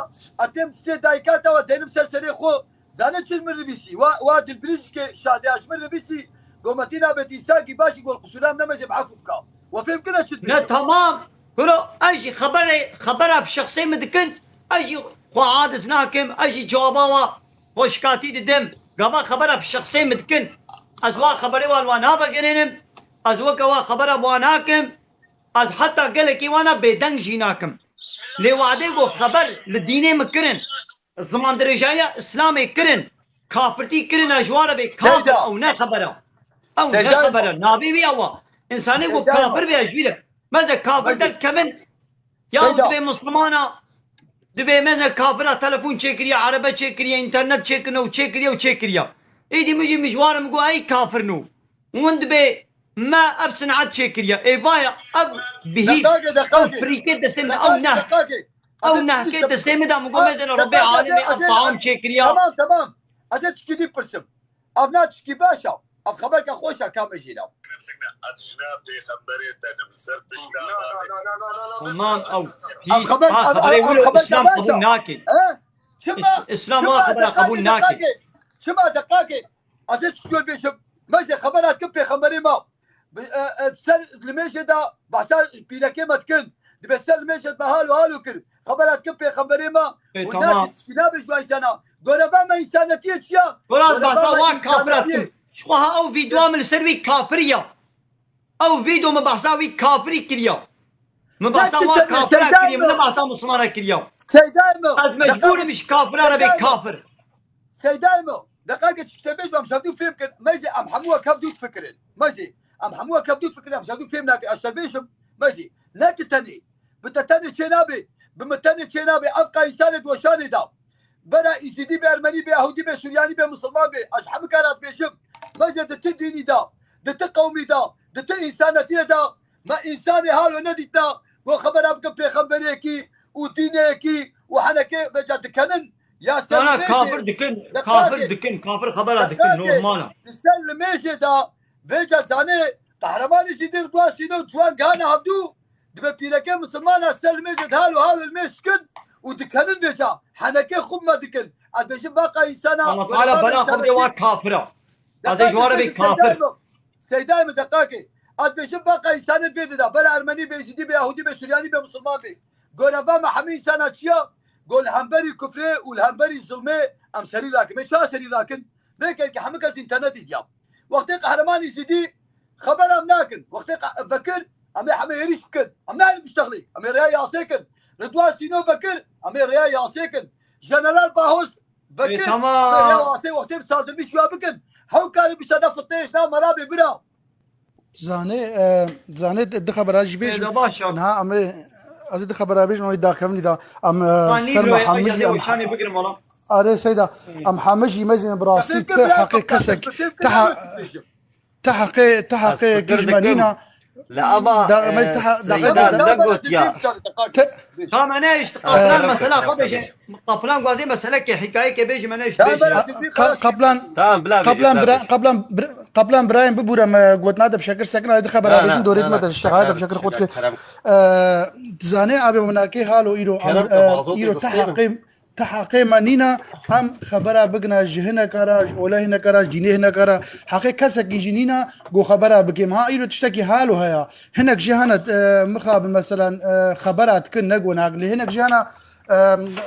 ez têm stê dayîka te, we denim ser serê xwe. Zane çi min nivîsî? Wa, wa dilbirîjikê şadeya ji min nivîsî, got, Metîn Abed însankî baş î, got, qisûra min nemeze, bi efû bika. We fêm kine çi dibêje? Ne, tamam. Kuro, ez jî xeberê, xebera bi şexsê min dikin, ez jî xwe aciz nakim, ez jî cewaba wa xwe şikatî didim. Gava xebera bi şexsê min dikin, ez wa xeberê wan wa navegerênim, ez weke wa xebera bi wan nakim, ez heta gelekî wana bêdeng jî nakim. Lê wadê ku xeber li dînê min kirin, zimandirêjaya Îslamê kirin, kafirtî kirin, ez ji wan re bê kafir, Seyda. Ew ne xeber e. Ew ne Seyda. Xeber e. Navê wî ew e. Însanê ku Seyda. Kafir bê, ez jî re. Meze kafir Meze. Derdikevin. Ya Seyda. Dibê Muslimana, dibê meze kafira telefon çêkiriye, erebe çêkiriye, înternet çêkirine û çêkiriye û çêkiriye. Êdî min jî min ji wan re min got, ey kafir no. Hûn dibê Me ev sin'et çêkiriye. Ê vaya ev bihîv, Deqakê, ev deqakê. Frîkê destê min, ew Deqakê, neh, deqakê. Ew Azê nehkê çıkıştı. destê min de min got, Tamam, mezin Rabê tamam, Azê, alemê ev Azê, taam Azê. çêkiriya. Tamam, tamam. Azê çikî dî pirsim. Ev na çikî baş e. Ev xeberka xweş e, ka me jî ne. Ad jina pêxemberê te ne, min ser pişka Aman ew Ev pîs xeber, a ev, xeberê ev, ew wilo xeberka Îslam baş qebûl e. nake. He? Çima, Îs-, Îslam a çima xebera qebûl deqakê, nake. deqakê? Çima deqakê? Azê çikî bêjim. Mezê xeber hat ki pêxemberê ma. Bi, e, e, ser limêjê de behsa pîrekê me dikin. Dibe ser limêjê me halo halo kir. Xebera dikin pêxemberê me. Ê, Û tamam. Nake tişkî nabe ji wan însana. Goreva me însanetiyê çi ya? Goreva Goreva behsa me wa kafira însanetiyê. dikin. Ji xwe ha ew vîdyoa min li ser wî kafir ya. Ew vîdyo min behsa wî kafirî kiriya. Min Ne behsa ti wa tene kafira Seydayê kiriya. Min ne min. behsa Mislimana kiriya. Seydayê min. Ez mecbûr im ji kafira re bê Seydayê min. kafir. Seydayê min, deqayeke çi te bêjim, em ji hevdû fêm kin. Mezê em hemû wek hevdû difikirin. Mezê em hemû wek hevdû difikirin, em ji hevdû fêm nakin. Ez te bêjim, mezê ne tu tenê. Bi te tenê çê nabe. Bi min tenê çê nabe. Ev qa însanê di weşanê da. Bera Îzîdî be, Ermenî be, Yahûdî be, Suryanî be, Misilman be. Ez ji hemû kara dibêjim. Mezê di ti dînî da, di ti qewmî da, di ti însanetiyê da. Me însanê halo nedîtna. Ku xebera bikin pêxemberêkî û dînêkî û henekê veca dikenin. Ya ser Sana limêjê, kafir dikin, deqakê, kafir dikin, kafir xebera dikin, deqakê, normal e. Li ser limêjê de vêca zanê qehremanê jî dê Ridwan Sîno ciwan gihane hevdû, dibe pîreke misilmana ser limêjê de halo halo limêj dikin û dikenin vêca. Henekê xwe me dikin. Ez bêjim vaqa însana, Allah Teala bela xwe bidê wa kafira. Deqakê, Ez ê ji wa re bê kafir. Seydayê min, deqakê. Ez bêjim vaqa însanê vê dida. Bera Ermenî be, Êzidî be, Yahûdî be, Suryanî be, Misilman be. Goreva me hemî însana çi ya? Go li hemberî kufrê û li hemberî zilmê em serî rakin. Em çawa serî rakin? Vê kelkî hemî kes înternetê diya. Wextê qehremanî Êzidî xebera em nakin. Wextê qe-, vekir, em ê hemê êrîş bikin. Em nayên biştexlî. Em ê rêya yasê kin. Ridwan Sîno vekir, em ê rêya yasê kin. Jeneral Bahos vekir, Ê, tamam. em ê rêya yasê wextê bi saldırmış ya bikin. Hew karî biştana fitneyê ji nav me rabê bira. Zanê, e, zanê di, di xebera jî bêjim. Ê, de baş ya. Niha em ê, ez ê di xebera bêjim, em ê dakevinî da. Em, e, Anî ser me hemijî, em, weşanê bigirim wala. Arê Seyda, Hı. em hemijî mezin bi rastî Peki, ti bira, heqê bak, kesek, bak, ti ha-, bak, bak. ti heqê, ti heqê Ez fikir gijmenîna. dikim. La ama, Da, e, me ta-, da, Seyda da, ne got ya? Te- Tamam, ne işte, Kaplan Ee, mesela, kardeşim. Kaplan gazê meseleke, hikayeke bêjî me ne işte Tamam, bêjî. ben Ka-, Ka-, Kaplan, Tamam, bila Kaplan bira-, bira-, Kaplan bira-, Kaplan Birayên bibûre me gotina de bi şekir sekin, ay di xebera Na, bêjin na, dorê na, me de na, işte, ay de bi şekir xwe dikir. Kerem. Ee, zanê abi minakê halo îro, Kerem, em, e, bazotê îro te gostê heqê, te heqê me nîna, em xebera bigina ji hineka ra, ji olê hineka ra, ji dînê hineka ra, heqê kesekî jî nîna, go xebera bikim. Ha, îro tiştekî halo heye. Hinek jî hene, e, mixabin, meselan, e, xebera dikin, ne go nak, lê hinek jî hene, e,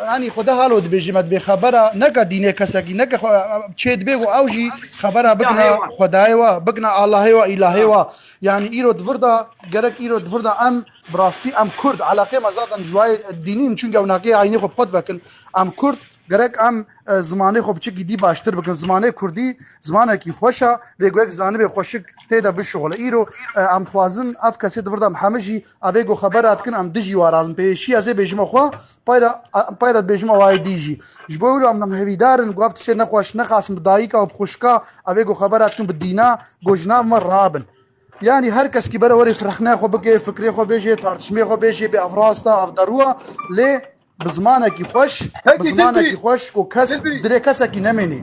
yanî xwe de halo dibêjî me dibê xebera, neke dînê kesekî, neke xwe, e, çê dibê ku ew jî xebera bigina Xwedayê wa, bigina Allahê wa, îlahê wa. Yanî îro di vir de, gerek îro di vir de em bi rastî em Kurd, eleqê me zaten ji wayê dînî in, çunke ew nake ayînê xwe bi xwe divekin. Em Kurd, gerek em, e, zimanê xwe biçikî dî baştir bikin. Zimanê kurdî zimanekî xweş e, vê ku yek zanibê xweşik tê de bişuxule. Îro, e, em dixwazin ev kesê di vir de em hemijî evê ku xebera dikin em dijî wa razin. Pêşî ez ê bêjime xwe, payra, payra dibêjime wayê dî jî. Ji bo wilo em, em hevîdar in ku ev tiştê nexweş nexasin bi dayika û bi xwişka evê ku xebera dikin bi dîna ku ji nav me rabin. Yanî her kes kî bere werê firexne xwe bike, fikrê xwe bêjê, tartişmê xwe bêjê, bê ev rast e, ev derû e, lê bi zimanekî xweş, Peki, bi zimanekî Dilbirî, xweş ku kes Dilbirî. dilê kesekî nemênê.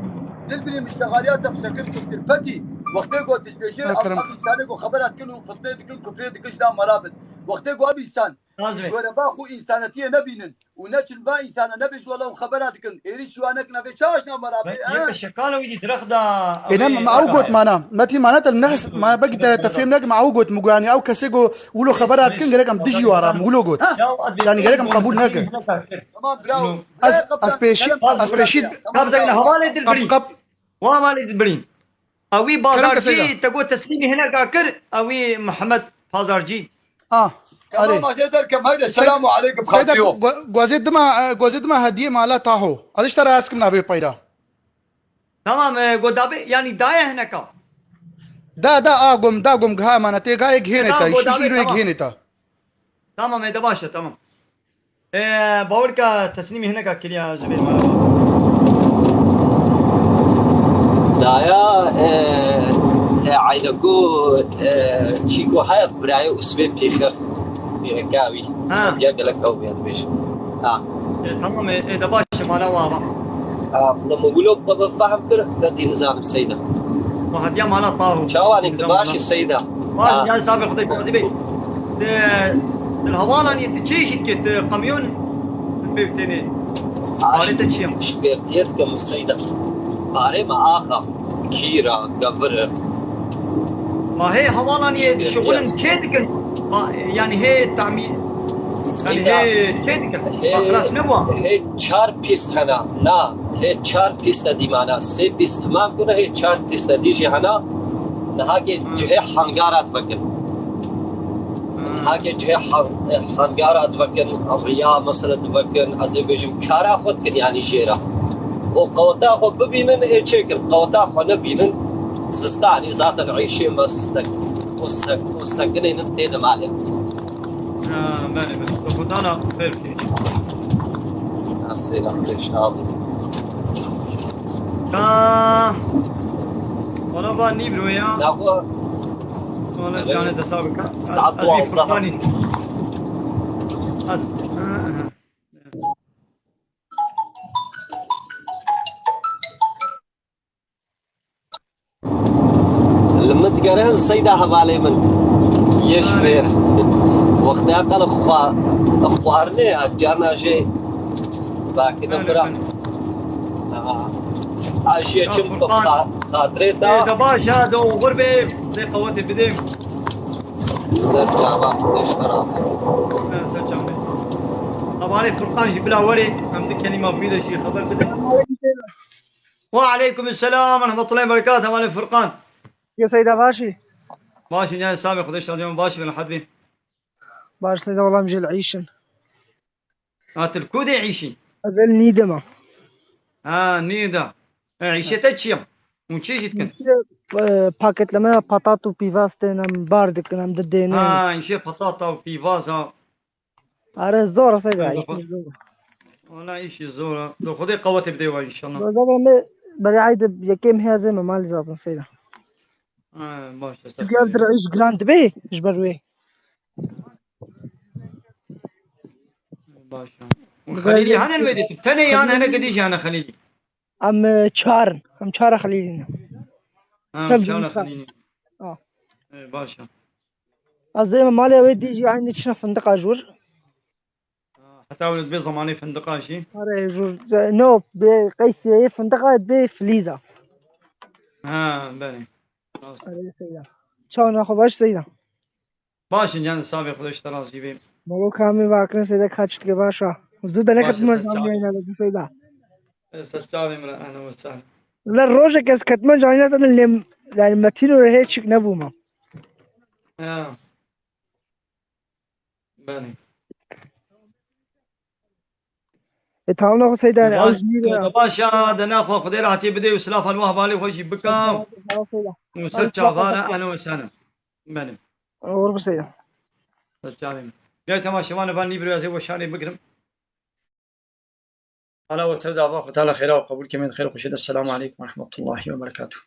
Dilbirî miştexaliya te bi şekil fiktir. Pekî, wextê ku tu dibêjî, ev, Ekrem. ev însanê ku xebera dikin û fitnê dikin, kufrê dikin, ji nav me rabin. Wextê ku ev însan Nazmê. gore ba xwe însanetiyê nebînin, û neçin va însana nebêjin wela hûn xebera dikin. Êrîşî wan nekin, evê çawa ji nav me rabê, Yê he? be şekala wî dî direxda. Ê, ne, me ew got mana. Metî mana te ne, ma belkî te, te fêm nekim, ew got, min got, yanî ew kesê ku wilo xebera dikin, gerek em dijî wa rabin, wilo got. Yanî gerek em qebûl nekin. Tamam, bravo. Ez, ez pêşî, ez pêşî Kabzek li hevalê Dilbirî. Kap, kap. Wa hevalê Dilbirî. Ewî Kerem Bazarcî, keseyda. Te got teslîmî hineka kir, ewî Mihemed Pazarcî. Ah, Tamam, arê. Azê derkem, haydi, Seyda, selamu aleykum, Seyda, xatiyo. Go-, gozê dima, e, gozê dima hediyê mala Taho. Ez işte rahat kim navê payra. Tamam, e, go dabe, yani daye hineka. Da, da, a gom, da gom, gha emanetê, gha yek hêne Tamam, ta, go işte dabe, îro yek tamam. hêne ta. Tamam, e, de başla, tamam. Ee, bawer ke teslîmî hineka kiriya ji vê mala. Daya, e, E, eyne ku, e, çî ku heye birayê Usmê Pîxir. Pîreka wî. Ha. Diya gelek ew bêne dibêjin. Ha. E, tamam, e, e, de baş e, mala wa va. Ha, li min wilo bi, bi fehm kir, te dî nizanim Seyda. Ma hatiya mala tav. Çawa ne, tu baş î Seyda? Baş, ha. Ya sabir Xwedê razî be. De, de hevalan yê tu çi jî dikê, tu kamyon pê tênê. Parê te çi ye? Ji fêrtiyê dikim Seyda. Parê me axa. Kîra, gavir e. Ma hê hevalan yê şixulin çê dikin? Ma, yani hê tamî-, yani Seyda, hê çê dikin? Hê, ma xilas nebû? Hê çar pîst hena. Na, hê çar pîste dîmana. Sê pîst timam kune, hê çar pîste dî jî hena. Nihakê cihê hangara divekin. Hake cihê haz-, e, hangara divekin, riya mesela divekin, ez ê bêjim kara xwe dikin, yanî jêra. Û qeweta xwe bibînin, ê çêkin, qeweta xwe nebînin, zistanî zaten îşê me sek-, û sek-, û sekinênin têne malê. Ha, belê, belê. Xwedana xêr bikî. Ha, selam, xêr şazim. Ha, bana ba nîvro ya. Naxwe. Wala canê desa bika. Saet duwazdeh. As. Li min digerin Seyda hevalê min. Yê ji fêr. Wextê qel xwa-, xwarinê ya, carna jê vakine bira. Aha. Aşiye çim bi xa-, xatirê da. Ê, de baş ha, de oxir be, de qewetê bidê. Ser çava, beş taraf. Ha, ser çava. Hevalê Furqan jî bila werê, em di kelîma bî de jî xeber bide. Wa aleykum selam ve rahmetullahi ve berekatuhu, hevalê Furqan. Ya Seyda, baş î? Baş î, yani sabê Xwedê şadî, baş î, rahat bî. Baş Seyda, wala em jê li îş in. Ha, tu li ku de îşî? Ez ê li Nîdê me. Ha, Nîda. E, îşê te çi ye? Hûn çi jî dikin? Îşê, e, paketlemeya patat û pîvaz tên, em bar dikin, em didênin. Ha, îşê patata û pîvaza. Are, zor e Seyda, îşê zor e. Wala îşê zor e. Do Xwedê qewetê bidê we înşallah. Zaten me berê eydê yekê mehê ez ê me malê zaten Seyda. Ha, baş e. Çünkü ev dir îş giran dibe ji ber wê. Baş e. Xelîlî hene wê de? Tenê yan hene kedî jî hene Xelîlî? Em, e, çar in. Em çar e Xelîlî ne. Ha, em çar e Xelîlî. Ha. E, baş e. Ez ê me malê wê dî jî eynî çine findiqa jûr. Ha, heta wê dibê zamanê findiqa jî? Are, jûr, no, bê qeysiyê findiqa dibê filîza. Ha, belê. Rast. Are, Seyda. Çawa naxwe baş Seyda? Baş in, can sabê Xwedê ji te razî bê. Melo kamê vakirin Seyda, ka çi dike baş a. Zû de neketime canlı yayına da Seyda. E, ser çavê min re, ehlen ve sehlen. Le rojek ez ketime canlı yayına da lê, yani Metin û hê çik nebûma. Ya. Belê. E, tamam, naxwe Seyda, yani, ew ji nî re. Baş a, de naxwe Xwedê rahatiyê bide û silafa li we hevalê xwe jî bika. Sağ ol Seyda. Û ser çava re, ehlen ve sehlen. Belê. Uğur bu Seyda. Ser çavê min. Gel temaşevan, van nî bir yazê weşanê bigirim. Ala we tev dava xwe Teala xêra û qebûl ke, me xêr xweşê de. Selamu aleykum ve rahmetullahi ve berekatuhu.